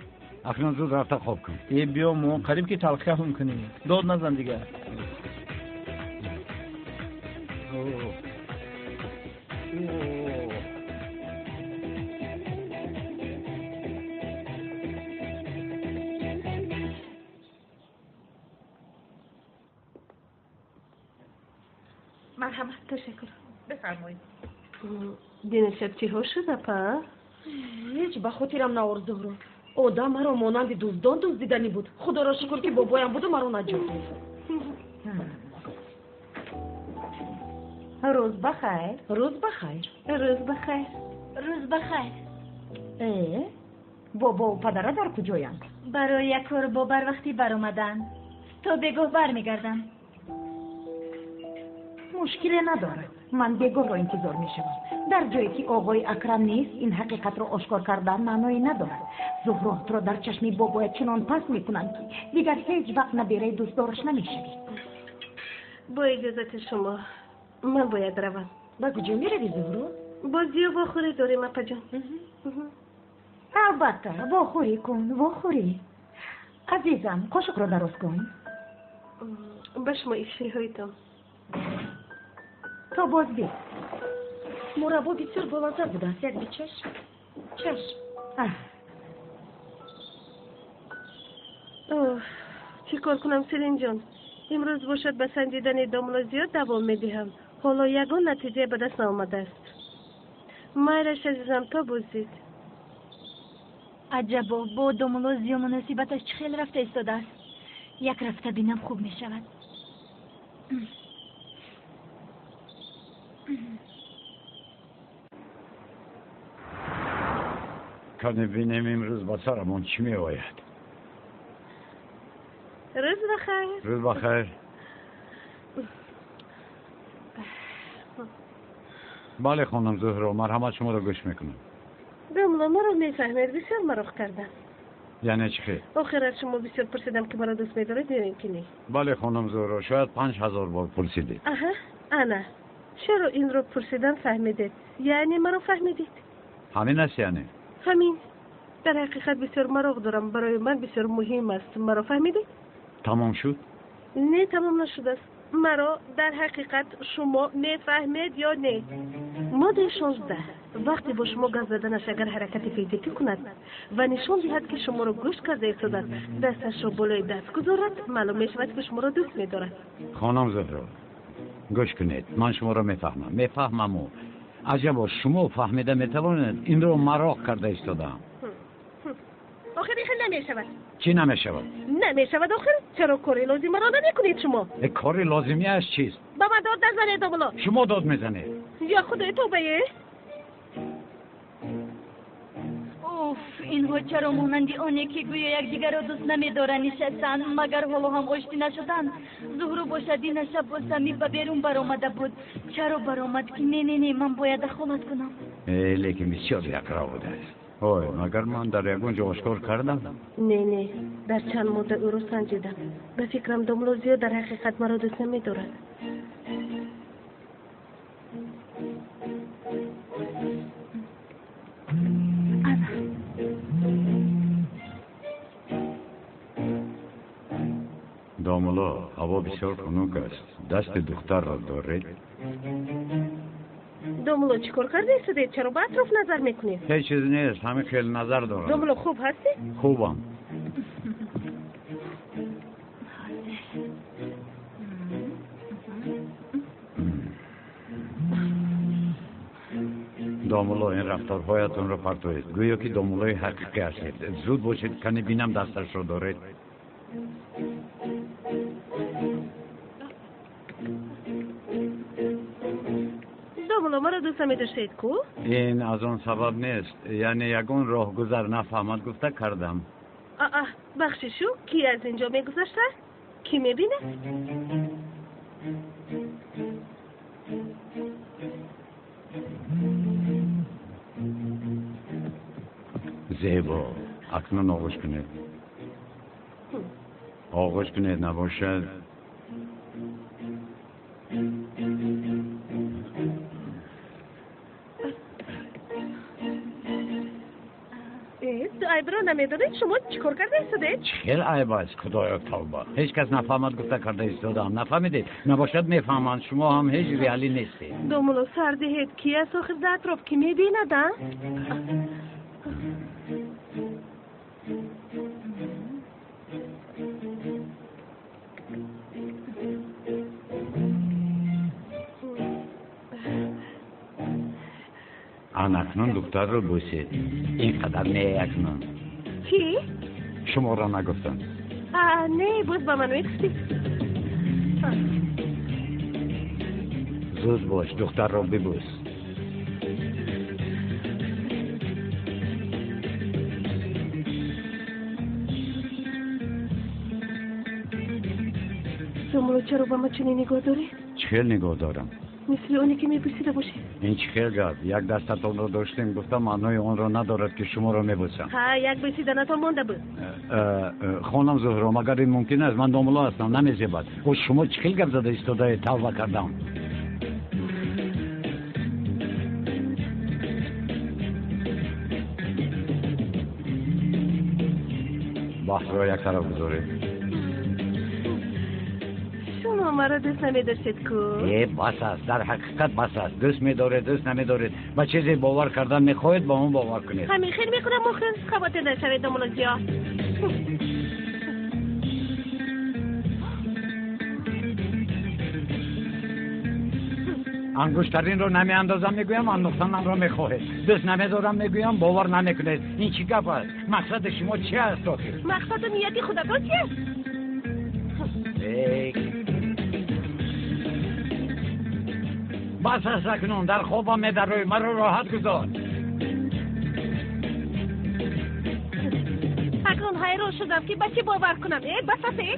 Акнун зуд рафта хоб кун. Биё, мо қариб ки талхиҳам кунем. Дод назан дигар. Марҳамат. Ташаккур. Бифармоед. Динашаб чиҳо шуд, апа? Ҳеҷ ба хотирам наор, Зуҳро. Одам маро монанди дуздон дуздиданӣ буд. Худоро шукр, ки бобоям буду маро наҷот дод. Рӯз ба хайр. Рӯз ба хайр. Рӯз ба хайр. Рӯз ба хайр. Бобову падара дар куҷоянд? Барои як кор бо барвақтӣ баромаданд. То бегоҳ бармегардам. Мушкиле надорад. Ман бегоҳро интизор мешавам. Дар ҷое ки оғои Акрам нест, ин ҳақиқатро ошкор кардан маъное надорад. Зуҳро туро дар чашми бобоят чунон паст мекунанд, ки дигар ҳеҷ вақт набераи дӯстдораш намешавӣ. Бо иҷозати шумо, ман бояд равам. Ба куҷо меравӣ, Зуҳро? Бо Зиё вохӯрӣ дорем, апаҷон. Албатта, вохӯрӣ кун, вохӯрӣ. Азизам, қошуқро дароз кун. Ба шумо ифшиҳоитон. То боз бис. Мураббо бисёр болаззат будааст. Як бичаш. Чаш. Чӣ кор кунам, Селинҷон? Имрӯз бошад ба санҷидани домуло зиёд давом медиҳам. Ҳоло ягон натиҷае ба даст наомадааст. Майраш, азизам, то боздид. Аҷабо, бо домуло зиё муносибаташ чӣ хел рафта истодааст. Як рафта бинам хуб мешавад. Кане бинем имрӯз ба сарамон чӣ меояд. Рӯз ба хайр. Рӯз ба хайр. Бале хонум Зуҳро, марҳамат, шуморо гӯш мекунам. Домла, маро мефаҳмед, бисёр мароқ кардам. Яъне чӣ хел? Охир аз шумо бисёр пурсидам, ки маро дӯст медоред ё ин ки не. Бале хонум Зуҳро, шояд 5000 бор пурсидед. Аҳа, ана. Чаро инро пурсидан фаҳмидед? Яъне маро фаҳмидед? Ҳамин аст яъне? Ҳамин. Дар ҳақиқат бисёр мароқ дорам, барои ман бисёр муҳим аст. Маро фаҳмидед? Тамом шуд? Не, тамом нашудааст. Маро дар ҳақиқат шумо мефаҳмед ё не? Моддаи 16. Вақте бо шумо гап заданаш агар ҳаракати физикӣ кунад ва нишон диҳад, ки шуморо гӯш карда истодааст, дасташро болои даст гузорад, маълум мешавад, ки шуморо дӯст медорад. Хонум Зуҳро, гӯш кунед, ман шуморо мефаҳмам, мефаҳмаму. Аҷабо, шумо фаҳмида метавонед, инро мароқ карда истодаам. Охир ин хел намешавад. Чӣ намешавад? Намешавад охир. Чаро кори лозимаро намекунед шумо? Кори лозимиаш чист? Ба ман дод назанед, домуло. Шумо дод мезанед. Ё худои тобае. Уф, инҳо чаро монанди оне ки гӯё якдигарро дӯст намедоранд нишастанд, магар ҳоло ҳам оштӣ нашуданд? Зуҳру бошад дина шаб бо Самир ба берун баромада буд. Чаро баромад ки не, не, не, ман бояд дахолат кунам. Лекин бисёр якро будааст. Ой, магар ман дар ягон ҷо ошкор кардам? Не, не, дар чанд мудда ӯро санҷидам. Ба фикрам домло зиёд дар ҳақиқат маро дӯст намедорад. Домуло, ҳаво бисёр хунук аст. Дасти духтарро доред? Домуло, чӣ кор карда истодед? Чаро ба атроф назар мекунед? Ҳеҷ чиз нест, ҳамин хел назар дорам. Домуло, хуб ҳастед? Хубам. Домуло, ин рафторҳоятонро партоед. Гӯё ки домулои ҳақиқӣ ҳастед. Зуд бошед, кани бинам дасташро доред. Домуло, маро дӯст намедоштед ку? Ин аз он сабаб нест, яъне ягон роҳгузар нафаҳмад гуфта кардам. Аа, бахшишу, ки аз ин ҷо мегузашта? Кӣ мебинад? Зебо, акнун оғӯш кунед. Оғӯш кунед, набошад. Айбро намедонед, шумо чӣ кор карда истодед? Чӣ хел айб аст, худоё тавба. Ҳеҷ кас нафаҳмад гуфта карда истодаам. Нафаҳмидед? Набошад мефаҳманд, шумо ҳам ҳеҷ реалӣ нестед. Домуло, сар диҳед, ки аст охир дар атроф, ки мебинад, а? Ан акнун духтарро бӯсед. Ин қадар не акнун. Чӣ? Шуморо нагуфтам. Не, боз ба ман мегуфтӣ. Зуд бош, духтарро бибӯс. Домуло, чаро ба ман чунин нигоҳ доред? Чӣ хел нигоҳ дорам? Мисли оне ки мебӯсида бошед. Ин чӣ хел гап? Як дастатонро доштем, гуфта маънои онро надорад, ки шуморо мебӯсам. Ҳа, як бӯсиданатон монда буд. Хонум Зуҳро, магар ин мумкин аст? Ман домуло ҳастам, намезебад. О, шумо чӣ хел гап зада истодаед? Тавба кардам. Баҳсро як тараф гузоред. Шумо маро дӯст намедоштед ку? Э, бас аст, дар ҳақиқат бас аст. Дӯст медоред, дӯст намедоред. Ба чизе бовар кардан мехоҳед, ба он бовар кунед. Ҳамин хел мекунам охир. Хавотир нашавед, домуло зиё. Ангуштаринро намеандозам мегӯям, андохтанамро мехоҳед. Дӯст намедорам мегӯям, бовар намекунед. Ин чӣ гап аст? Мақсади шумо чи аст охир? Мақсаду нияти худатон чи аст? Бас аст акнун, дар хобам медароӣ, маро роҳат гузор. Акнун ҳайрон шудам, ки ба чӣ бовар кунам. Бас аст, э?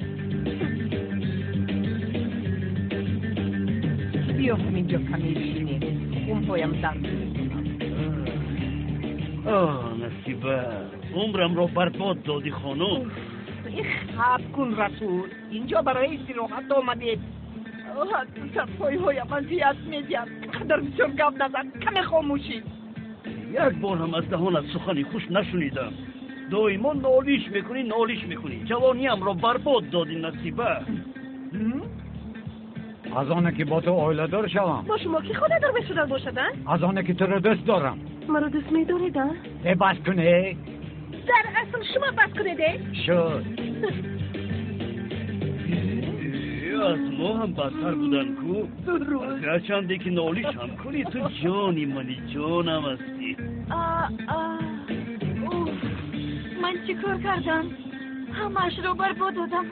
Биё ҳаминҷо каме шинем. Нохунҳоям дард мекунад. Оҳ, Насиба, умрамро барбод додӣ, хонум. Хаб кун, Расул, инҷо барои истироҳат омадед. Сарпойҳоям азият медиҳад. Қадар бисёр гап назан, каме хомӯшӣ. Як бор ҳам аз даҳонат сухани хуш нашунидам. Доимо нолиш мекунӣ, нолиш мекунӣ. Ҷавониамро барбод додӣ, Насиба. Аз оне ки бо ту оиладор шавам. Бо шумо ки хонадор мешудан бошад, а? Аз оне ки туро дӯст дорам. Маро дӯст медоред, а? Э, бас кунед. Дар асл шумо бас кунед, э? Шуд. Аз мо ҳам бадтар будан ку. Гарчанде ки нолиш ҳам кунӣ, ту ҷони мани, ҷонам ҳастӣ. Ман чӣ кор кардам? Ҳамаашро барбод додам.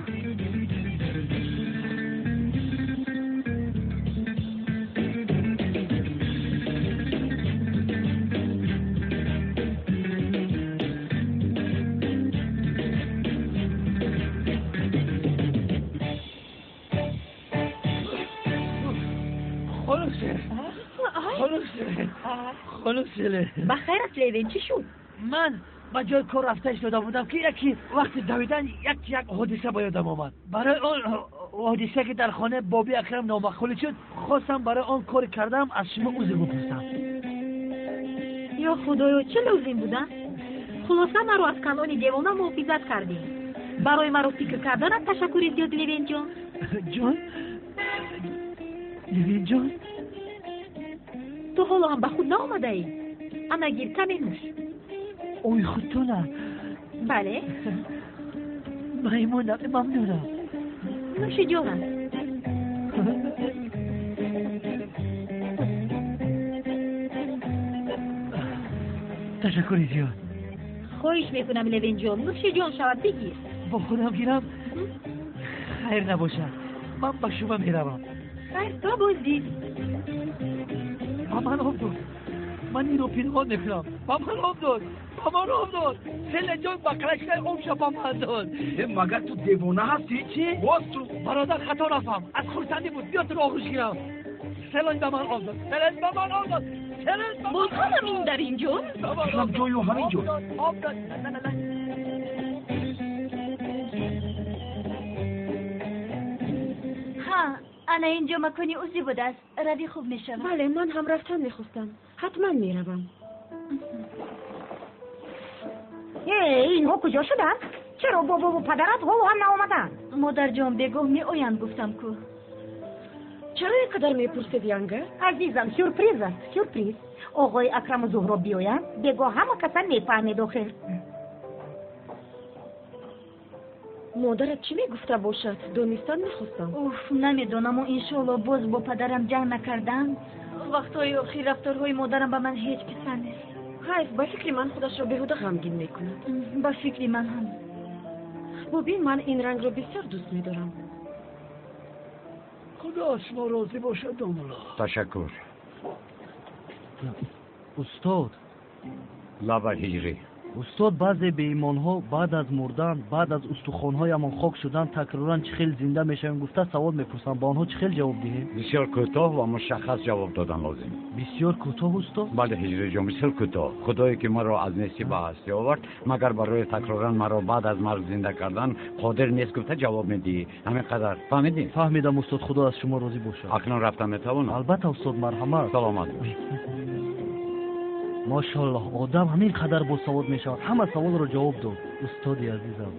Ба хайр аст, Левин, чӣ шуд? Ман ба ҷои кор рафта истода будам, ки яке вақти давидан як ҳодиса ба ёдам омад. Барои он ҳодиса, ки дар хонаи Боби Акрам номаъқулӣ шуд, хостам барои он коре кардам аз шумо узр бипурсам. Ё Худоё, чӣ лозим буда? Хулоса, маро аз калони девона муҳофизат кардӣ. Барои маро фикр карданат ташаккури зиёд, Левинҷон. Ҷон? Левинҷон? Ту ҳоло ҳам ба худ наомадаӣ? Ана гир, каме нӯш. Ой, худтона? Бале. Маймунам, мамнунам. Нӯши ҷонам. Ташаккури зиёд. Хоҳиш мекунам, Левинҷон, нӯши ҷон шавад, бигир. Бо худам гирам? Хайр набошад, ман ба шуба меравам. Хайр, то боздид. Ба ман об дод. Ман инро пинҳон мекунам. Ба ман об дод, ба ман об дод. Селаҷон ба қалашкаи обша ба ман дод. Магар ту девона ҳастӣ? Чӣ? Боз ту. Бародар, хато нафаҳм, аз хурсандӣ буд. Биё туро оғӯш гирам. Селаҷ ба ман об дод, Селаҷ ба ман об дод. Боз ҳамам ин дар ин ҷо? Ҳам ҷою ҳамин ҷо. Об дод. Ҳа, ана ин ҷо макони узӣ будааст. Равӣ, хуб мешавад. Бале, ман ҳам рафтан мехостам. Ҳатман меравам. Э, инҳо куҷо шуданд? Чаро бобову падарат ҳоло ҳам наомаданд? Модарҷон, бегоҳ меоянд, гуфтам ку. Чаро ин қадар мепурсед, Янга? Азизам, сюрприз аст, сюрприз. Оғои Акраму Зуҳро биёянд, бегоҳ ҳама каса мефаҳмед охир. Модарат чӣ мегуфта бошад? Донистан мехостам. Уф, намедонаму иншоалло боз бо падарам ҷанг накарданд. Вақтҳои охир рафторҳои модарам ба ман ҳеҷ писанд нест. Ҳайф, ба фикри ман худашро беҳуда ғамгин мекунад. Ба фикри ман ҳам. Бубин, ман ин рангро бисёр дӯст медорам. Худо аз шумо розӣ бошад, домулло. Ташаккур. Устод. Лаба, Ҳиҷрӣ. Устод, баъзе беимонҳо баъд аз мурдан, баъд аз устухонҳоямон хок шудан, такроран чӣ хел зинда мешавем гуфта савол мепурсанд. Ба онҳо чӣ хел ҷавоб диҳем? Бисёр кӯтоҳ ва мушаххас ҷавоб додан лозим. Бисёр кӯтоҳ, устод? Бале, Ҳиҷриҷон, бисёр кӯтоҳ. Худое ки маро аз нестӣ ба ҳастӣ овард, магар барои такроран маро баъд аз марг зинда кардан қодир нест гуфта ҷавоб медиҳӣ. Ҳамин қадар. Фаҳмидӣ? Фаҳмидам, устод. Худо аз шумо розӣ бошад. Акнун рафта метавонам? Албатта, устод, марҳамат. Саломат бош. Мошаллоҳ, одам ҳамин қадар босавод мешавад. Ҳама саволро ҷавоб дод, устоди азизам.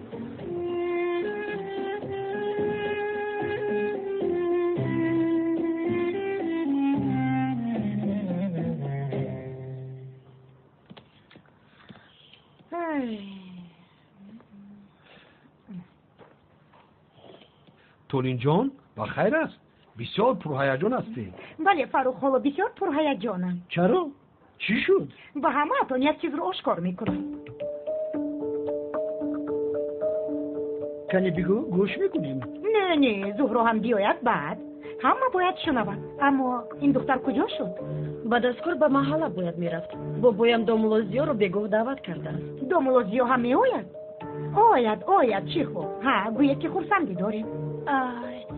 Толинҷон, ба хайр аст? Бисёр пурҳаяҷон ҳастӣ. Бале, Фаррух, ҳоло бисёр пурҳаяҷонам. Чаро? Чӣ шуд? Ба ҳамаатон як чизро ошкор мекунам. Кане бигӯ, гӯш мекунем. Не, не, Зуҳро ҳам биёяд баъд. Ҳама бояд шунавад. Аммо ин духтар куҷо шуд? Баъд аз кор ба маҳалла бояд мерафт. Бобоям домулло Зиёро бегоҳ даъват кардааст. Домулло Зиё ҳам меояд? Ояд, ояд, чӣ хуб. Ҳа, гӯед ки хурсандӣ дорем.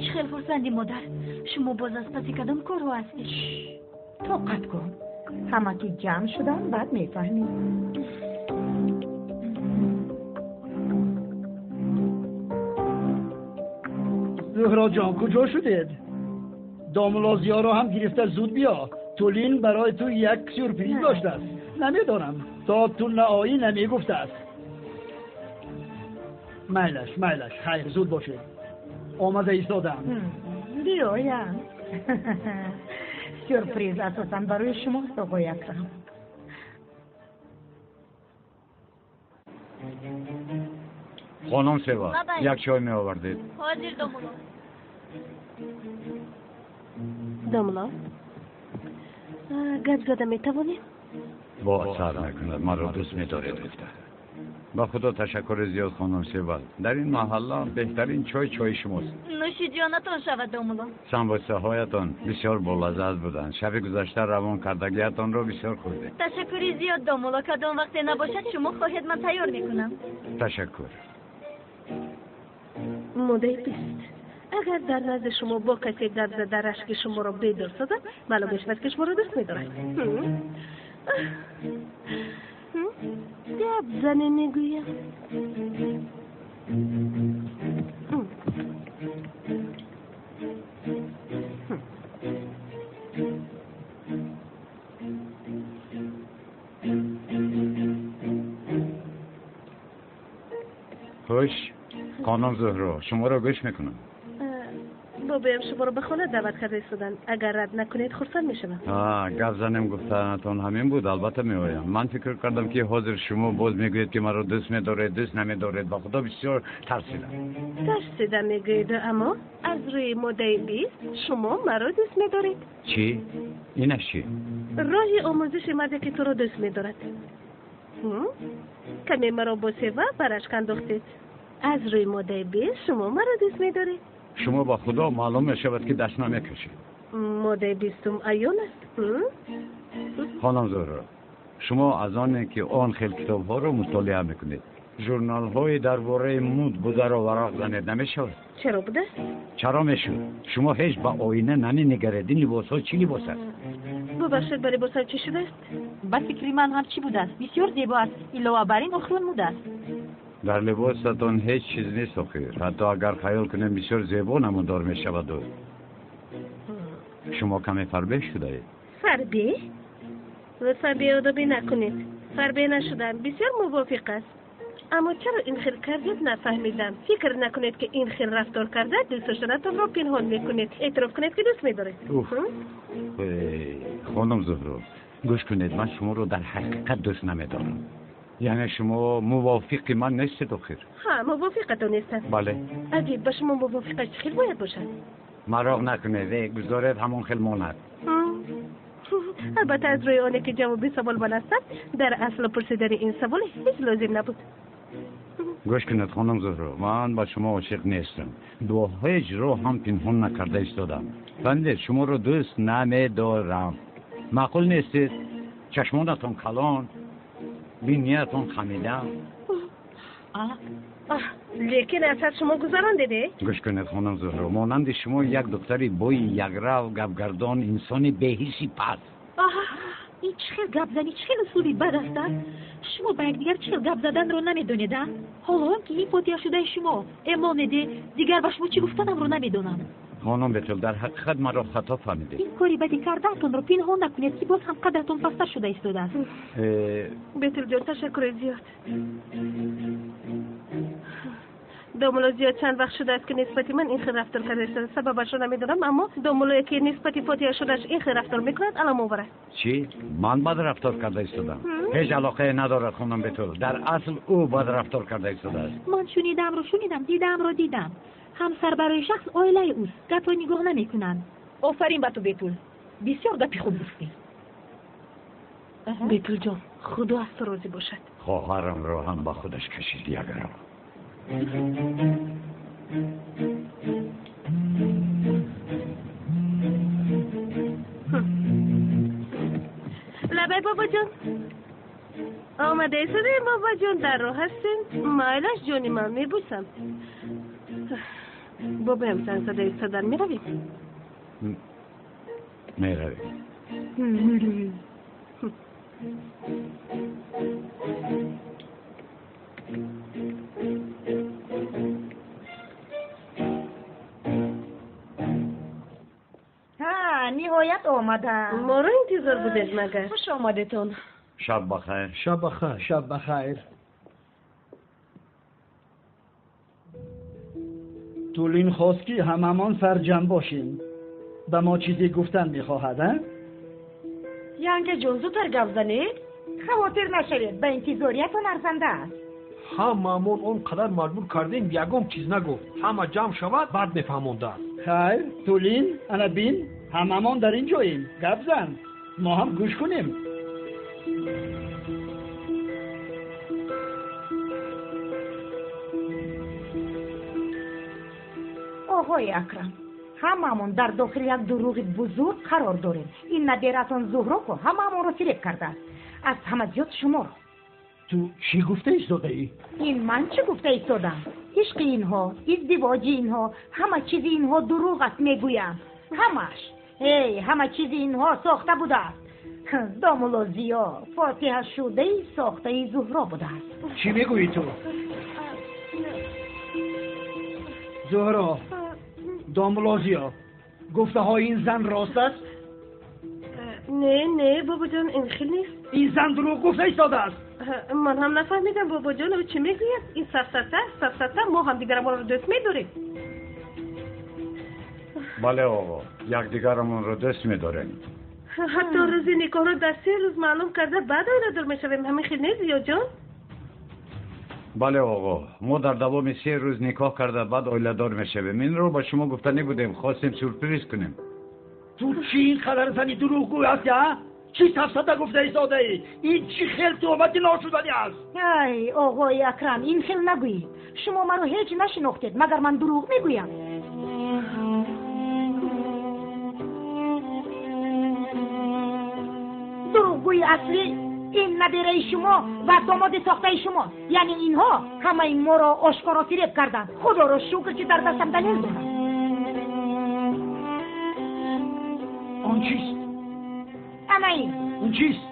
Чӣ хел хурсандӣ, модар? Шумо боз аз паси кадом корҳо ҳастед? Тоқат кун, ҳама ки ҷамъ шуданд, баъд мефаҳмӣ. Зуҳро ҷон, куҷо шудед? Домулло Зиёро ҳам гирифта зуд биё. Тулин барои ту як сюрприз доштааст. Намедонам, то ту наоӣ намегуфтааст. Майлаш, майлаш, хайр, зуд бошед. Омада истодам. Биёям. Сюрприз асосан барои шумост, оқои Акрам. Хонум Сева, як чой меовардед. Ҳозир, домулло. Домулло, гап зада метавонем? Бо сар накунад, маро дӯст медоред гуфта. Ба худо ташаккури зиёд, хонум Сева. Дар ин маҳалла беҳтарин чой чои шумост. Нӯши ҷонатон шавад, домулло. Самбусаҳоятон бисёр болаззат буданд. Шаби гузашта равон кардагиятонро бисёр хӯрдем. Ташаккури зиёд, домулло. Кадом вақте набошад, шумо хоҳед, ман тайёр мекунам. Ташаккур. Моддаи 20. Агар дар назди шумо бо касе гап зада рашки шуморо бедор созад, маълум мешавад, ки шуморо дӯст медорад. Гап зане мегӯям. Хуш, хонум Зуҳро, шуморо гӯш мекунам. Бобоям шуморо ба хона даъват карда истоданд. Агар рад накунед, хурсанд мешавам. Гап занем гуфтанатон ҳамин буд, албатта меоям. Ман фикр кардам, ки ҳозир шумо боз мегӯед, ки маро дӯст медоред, дӯст намедоред. Ба худо бисёр тарсидам. Тарсида мегӯед, аммо аз рӯи моддаи 20 шумо маро дӯст медоред. Чӣ? Инаш чӣ? Роҳи омӯзиши марде, ки туро дӯст медорад. Каме маро бо Сева ба рашк андохтед. Аз рӯи моддаи 20 шумо маро дӯст медоред. Шумо ба худо маълум мешавад, ки даст намекашед. Моддаи 20 аён аст. Хонум Зуҳро, шумо аз оне, ки он хел китобҳоро мутолиа мекунед, журналҳои дар бораи муд бударо варақ занед намешавад? Чаро будааст? Чаро мешуд? Шумо ҳеҷ ба оина наменигаред. Ин либосҳо чӣ либос аст? Бубахшед, ба либосам чӣ шудааст? Ба фикри ман ҳам чӣ будааст? Бисёр зебо аст. Илова бар ин охирон муд аст. Дар либосатон ҳеҷ чиз нест охир. Ҳатто агар хаёл кунем, бисёр зебо намудор мешавад. Шумо каме фарбеҳ шудаед. Фарбеҳ? Лутфан беодобӣ накунед. Фарбеҳ нашудам, бисёр мувофиқ аст. Аммо чаро ин хел кардед, нафаҳмидам. Фикр накунед, ки ин хел рафтор карда дӯст доштанатонро пинҳон мекунед. Эътироф кунед, ки дӯст медоред. Хонум Зуҳро, гӯш кунед, ман шуморо дар ҳақиқат дӯст намедорам. Яъне шумо мувофиқи ман нестед охир. Ҳа, мувофиқатон нестам. Бале. Аҷиб, ба шумо мувофиқа чӣ хел бояд бошад? Мароқ накунед, гузоред ҳамон хел монад. Албатта, аз рӯи оне ки ҷавоби савол ман ҳастам, дар асл пурсидани ин савол ҳеҷ лозим набуд. Гӯш кунед, хонум Зуҳро, ман ба шумо ошиқ нестам. Бо ҳеҷ роҳ ҳам пинҳон накарда истодам. Фаҳмидед, шуморо дӯст намедорам. Маъқул нестед, чашмонатон калон, биниятон хамида. Лекин аз ҳад шумо гузарондед, э? Гӯш кунед, хонум Зуҳро, монанди шумо як духтари бои якрав, гапгардон, инсони беҳисси паст. Ин чӣ хел гапзанӣ, чӣ хел услуби бад аст, а? Шумо ба якдигар чӣ хел гап заданро намедонед, а? Ҳоло он ки ин фотиҳашудаи шумо эмонеде, дигар ба шумо чӣ гуфтанамро намедонам. Хонум Бетул, дар ҳақиқат маро хато фаҳмидед. Ин кори бади кардаатонро пинҳон накунед, ки боз ҳам қадратон пасттар шуда истодааст. Бетулҷон, ташаккури зиёд. Домулло Зиёд чанд вақт шудааст, ки нисбати ман ин хел рафтор карда истодааст. Сабабашро намедонам, аммо домуллое, ки нисбати фотиҳа шудааш ин хел рафтор мекунад, аламовар аст. Чӣ? Ман бад рафтор карда истодам? Ҳеҷ алоқае надорад, хонум Бетул. Дар асл ӯ бад рафтор карда истодааст. Ман шунидамро шунидам, дидаамро дидам. Ҳамсар барои шахс оилаи ӯст, гапро нигоҳ намекунанд. Офарин ба ту, Бетул, бисёр гапи хуб гуфтӣ. Бетулҷон, худо аз ту розӣ бошад. Хоҳарамро ҳам ба худаш кашид якрав. Лабай, бобоҷон, омада истодаем. Бобоҷон, дар роҳ ҳастем. Майлаш, ҷони ман, мебӯсам. Бобоям занг зада истодан, меравем? Меравем. Ниҳоят омадам. Моро интизор будед магар? Хуш омадетон. Шаб бахайр. Шаб бахайр. Шаб бахайр. Тулин хост ки ҳамамон сарҷамъ бошем. Ба мо чизе гуфтан мехоҳад, а? Янгаҷон, зудтар гап занед. Хавотир нашавед, ба интизориятон арзанда аст. Ҳамаамон он қадар маҷбур кардем, ягон чиз нагуфт. Ҳама ҷамъ шавад, баъд мефаҳмондааст. Хайр, Тулин, ана бин, ҳамамон дар ин ҷоем. Гап зан, мо ҳам гӯш кунем. Оғои Акрам, ҳамаамон дар дохили як дурӯғи бузург қарор дорем. Ин набератон Зуҳроко ҳамаамонро фиреб кардааст. Аз ҳама зиёд шуморо. Ту чӣ гуфта истодаӣ? Ин ман чӣ гуфта истодам? Ишқи инҳо, издивоҷи инҳо, ҳама чизи инҳо дурӯғ аст мегӯям. Ҳамаш. Эй, ҳама чизи инҳо сохта будааст. Домулло Зиё фотиҳашудаи сохтаи Зуҳро будааст. Чӣ мегӯӣ ту? Зуҳро, домулло Зиё, гуфтаҳои ин зан рост аст? Не, не, бобоҷон, ин хел нест. Ин зан дурӯғ гуфта истодааст. Ман ҳам нафаҳмидам, бобоҷон, ӯ чӣ мегӯяд? Ин сафсата, сафсата, мо ҳамдигарамонро дӯст медорем. Бале, оғо, якдигарамонро дӯст медорем. Ҳатто рӯзи никоҳро дар 3 рӯз маълум карда, баъд оиладор мешавем. Ҳамин хел нест, Зиёҷон? Бале, оғо, мо дар давоми 3 рӯз никоҳ карда, баъд оиладор мешавем. Инро ба шумо гуфта набудем, хостем сюрприз кунем. Ту чӣ ин қадар зани дурӯғгӯй ҳастӣ, а? Чӣ сафсата гуфта истодаӣ? Ин чӣ хел туҳмати ношуданӣ аст? Ай, оғои Акрам, ин хел нагӯед. Шумо маро ҳеҷ нашинохтед, магар ман дурӯғ мегӯям? Дурӯғгӯи аслӣ ин набераи шумо ва домоди сохтаи шумост. Яъне инҳо ҳамаи моро ошкоро фиреб карданд. Худоро шукр, ки дар дастам далел дорам. Он чист? Ана ин. Он чист?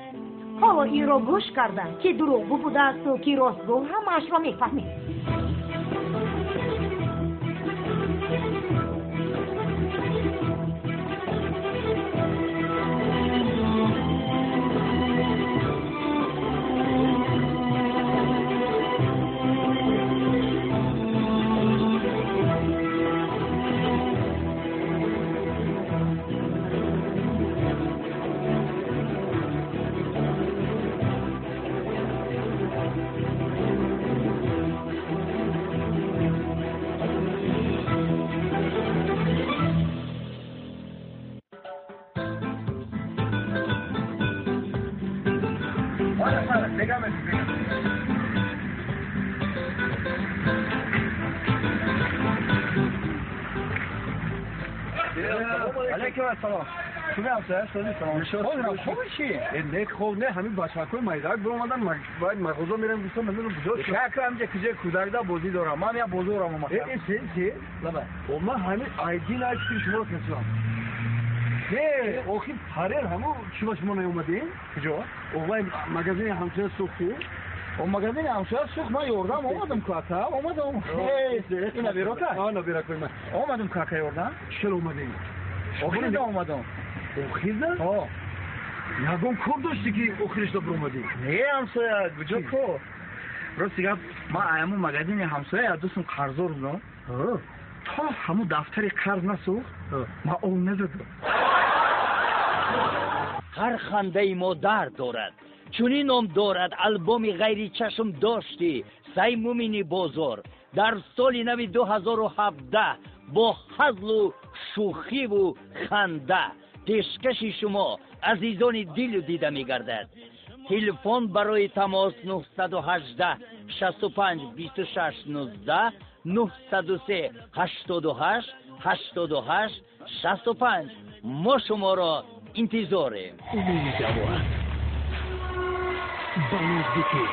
Ҳоло инро гӯш карда, ки дурӯғгӯ будаасту ки ростгӯ, ҳамаашро мефаҳмед. Не, хоб не, ҳамин бачакҳои майдак биромадан, бояд мағоза мерем, гуфтам, намедонам куҷо. Шакр ҳамҷа куҷо кӯдакда бозӣ дорам. Ман як бозорам омадам. Се? Лаба. О, ман ҳамин айди найчи шуморо касам. Не, охир парер ҳаму чӣ ба шумо наомадем? Куҷо? О, вай магазини ҳамсоя сӯхту. О, магазини ҳамсоя сӯхт, ман ёрдам омадам ку ака, омадам. Ина берока? А, набиракои ман. Омадам ку ака ёрдам. Чӣ омадем? Охирда омадам. Охирда? О. Ягон кор доштӣ ки охиришда биромадӣ? Не, ҳамсоя, куҷо кор? Рости гап, ман ҳамун магазини ҳамсоя дӯстам қарздор будам. То ҳамун дафтари қарз насӯхт, ман ов надодам. Ҳар хандаи мо дард дорад. Чунин ном дорад албоми ғайричашм дошти Саймумини бозор дар соли нави 2017 бо ҳазлу шӯхиву ханда пешкаши шумо азизони дилу дида мегардад. Телефон барои тамос 918 65 26 19 903 88 88 65. Мо шуморо интизорем. Умедворам ба наздикӣ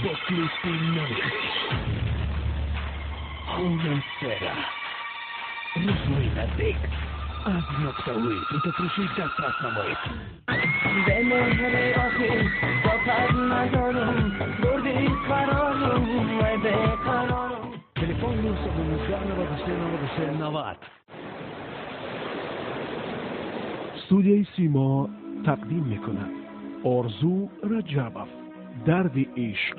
бо клипи нави хеш Ҳолам сера рӯзҳои наздик. Аз нуқтаҳои фурӯшӣ дастрас намоед. به مهر آخر طاقت ندارم، بردی قرارم وای به قرارم. Телефон 919 93 93 90. Студияи Симо тақдим мекунад. Орзу Раҷабов, дарди ишқ,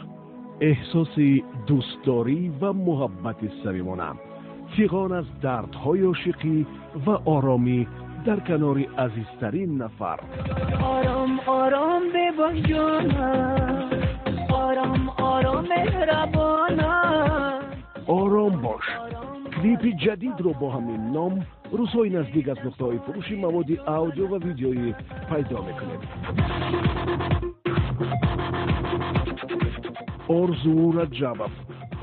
эҳсоси дӯстдорӣ ва муҳаббати самимона, фиғон аз дардҳои ошиқӣ ва оромӣ дар канори азизтарин нафар. Ором ором бебош ҷонам, ором ором меҳрабонам. Ором бош. Клипи ҷадидро бо ҳамин ном рӯзҳои наздик аз нуқтаҳои фурӯши маводи аудио ва видеоӣ пайдо мекунед. Орзу Раҷабов,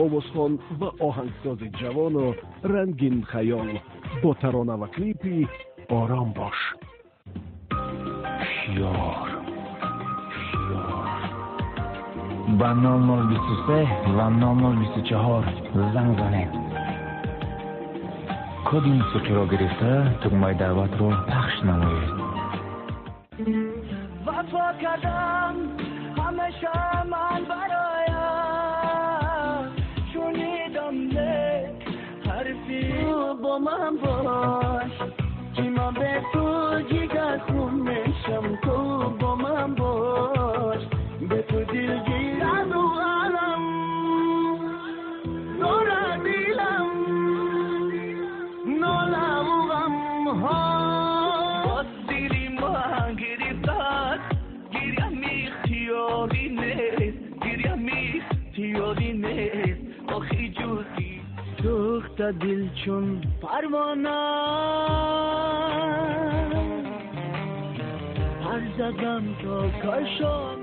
овозхон ва оҳангсози ҷавону рангинхаёл бо тарона ва клипи «Ором бош». Ҳушёр, ҳушёр, ба 0023 ва 0024 занг занед. Коди мусиқиро гирифта, тугмаи даъватро пахш намоед. Вафо кардам ҳамеша ман бароят, шунидам лек ҳарфи бо ман бош, ки ман бе ту ҷигар хун мешам. Ту бо ман бош, бе ту дилгираду алам дорад дилам нолаву ғамҳо. Боз дили ман гирифтааст, гирям ихтиёрӣ нест, гирям ихтиёрӣ нест, охи ҷузӣ. Сӯхта дил чун парвона, пар задам то кашон.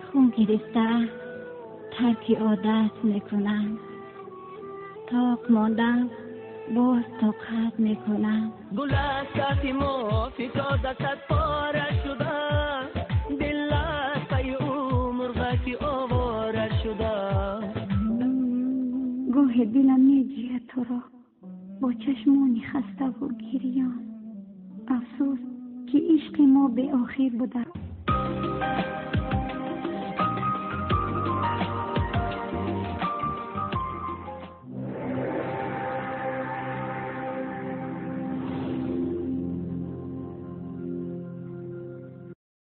Хун гирифта тарки одат мекунам, тоқ мондам, боз тоқат мекунам. Гул аз кафи мо фитода сад пора шуда, дил аз пайи ӯ мурғаки овора шуда. Гоҳе дилам меҷиҳад туро бо чашмони хаставу гирён. Афсӯс, ки ишқи мо беохир буда.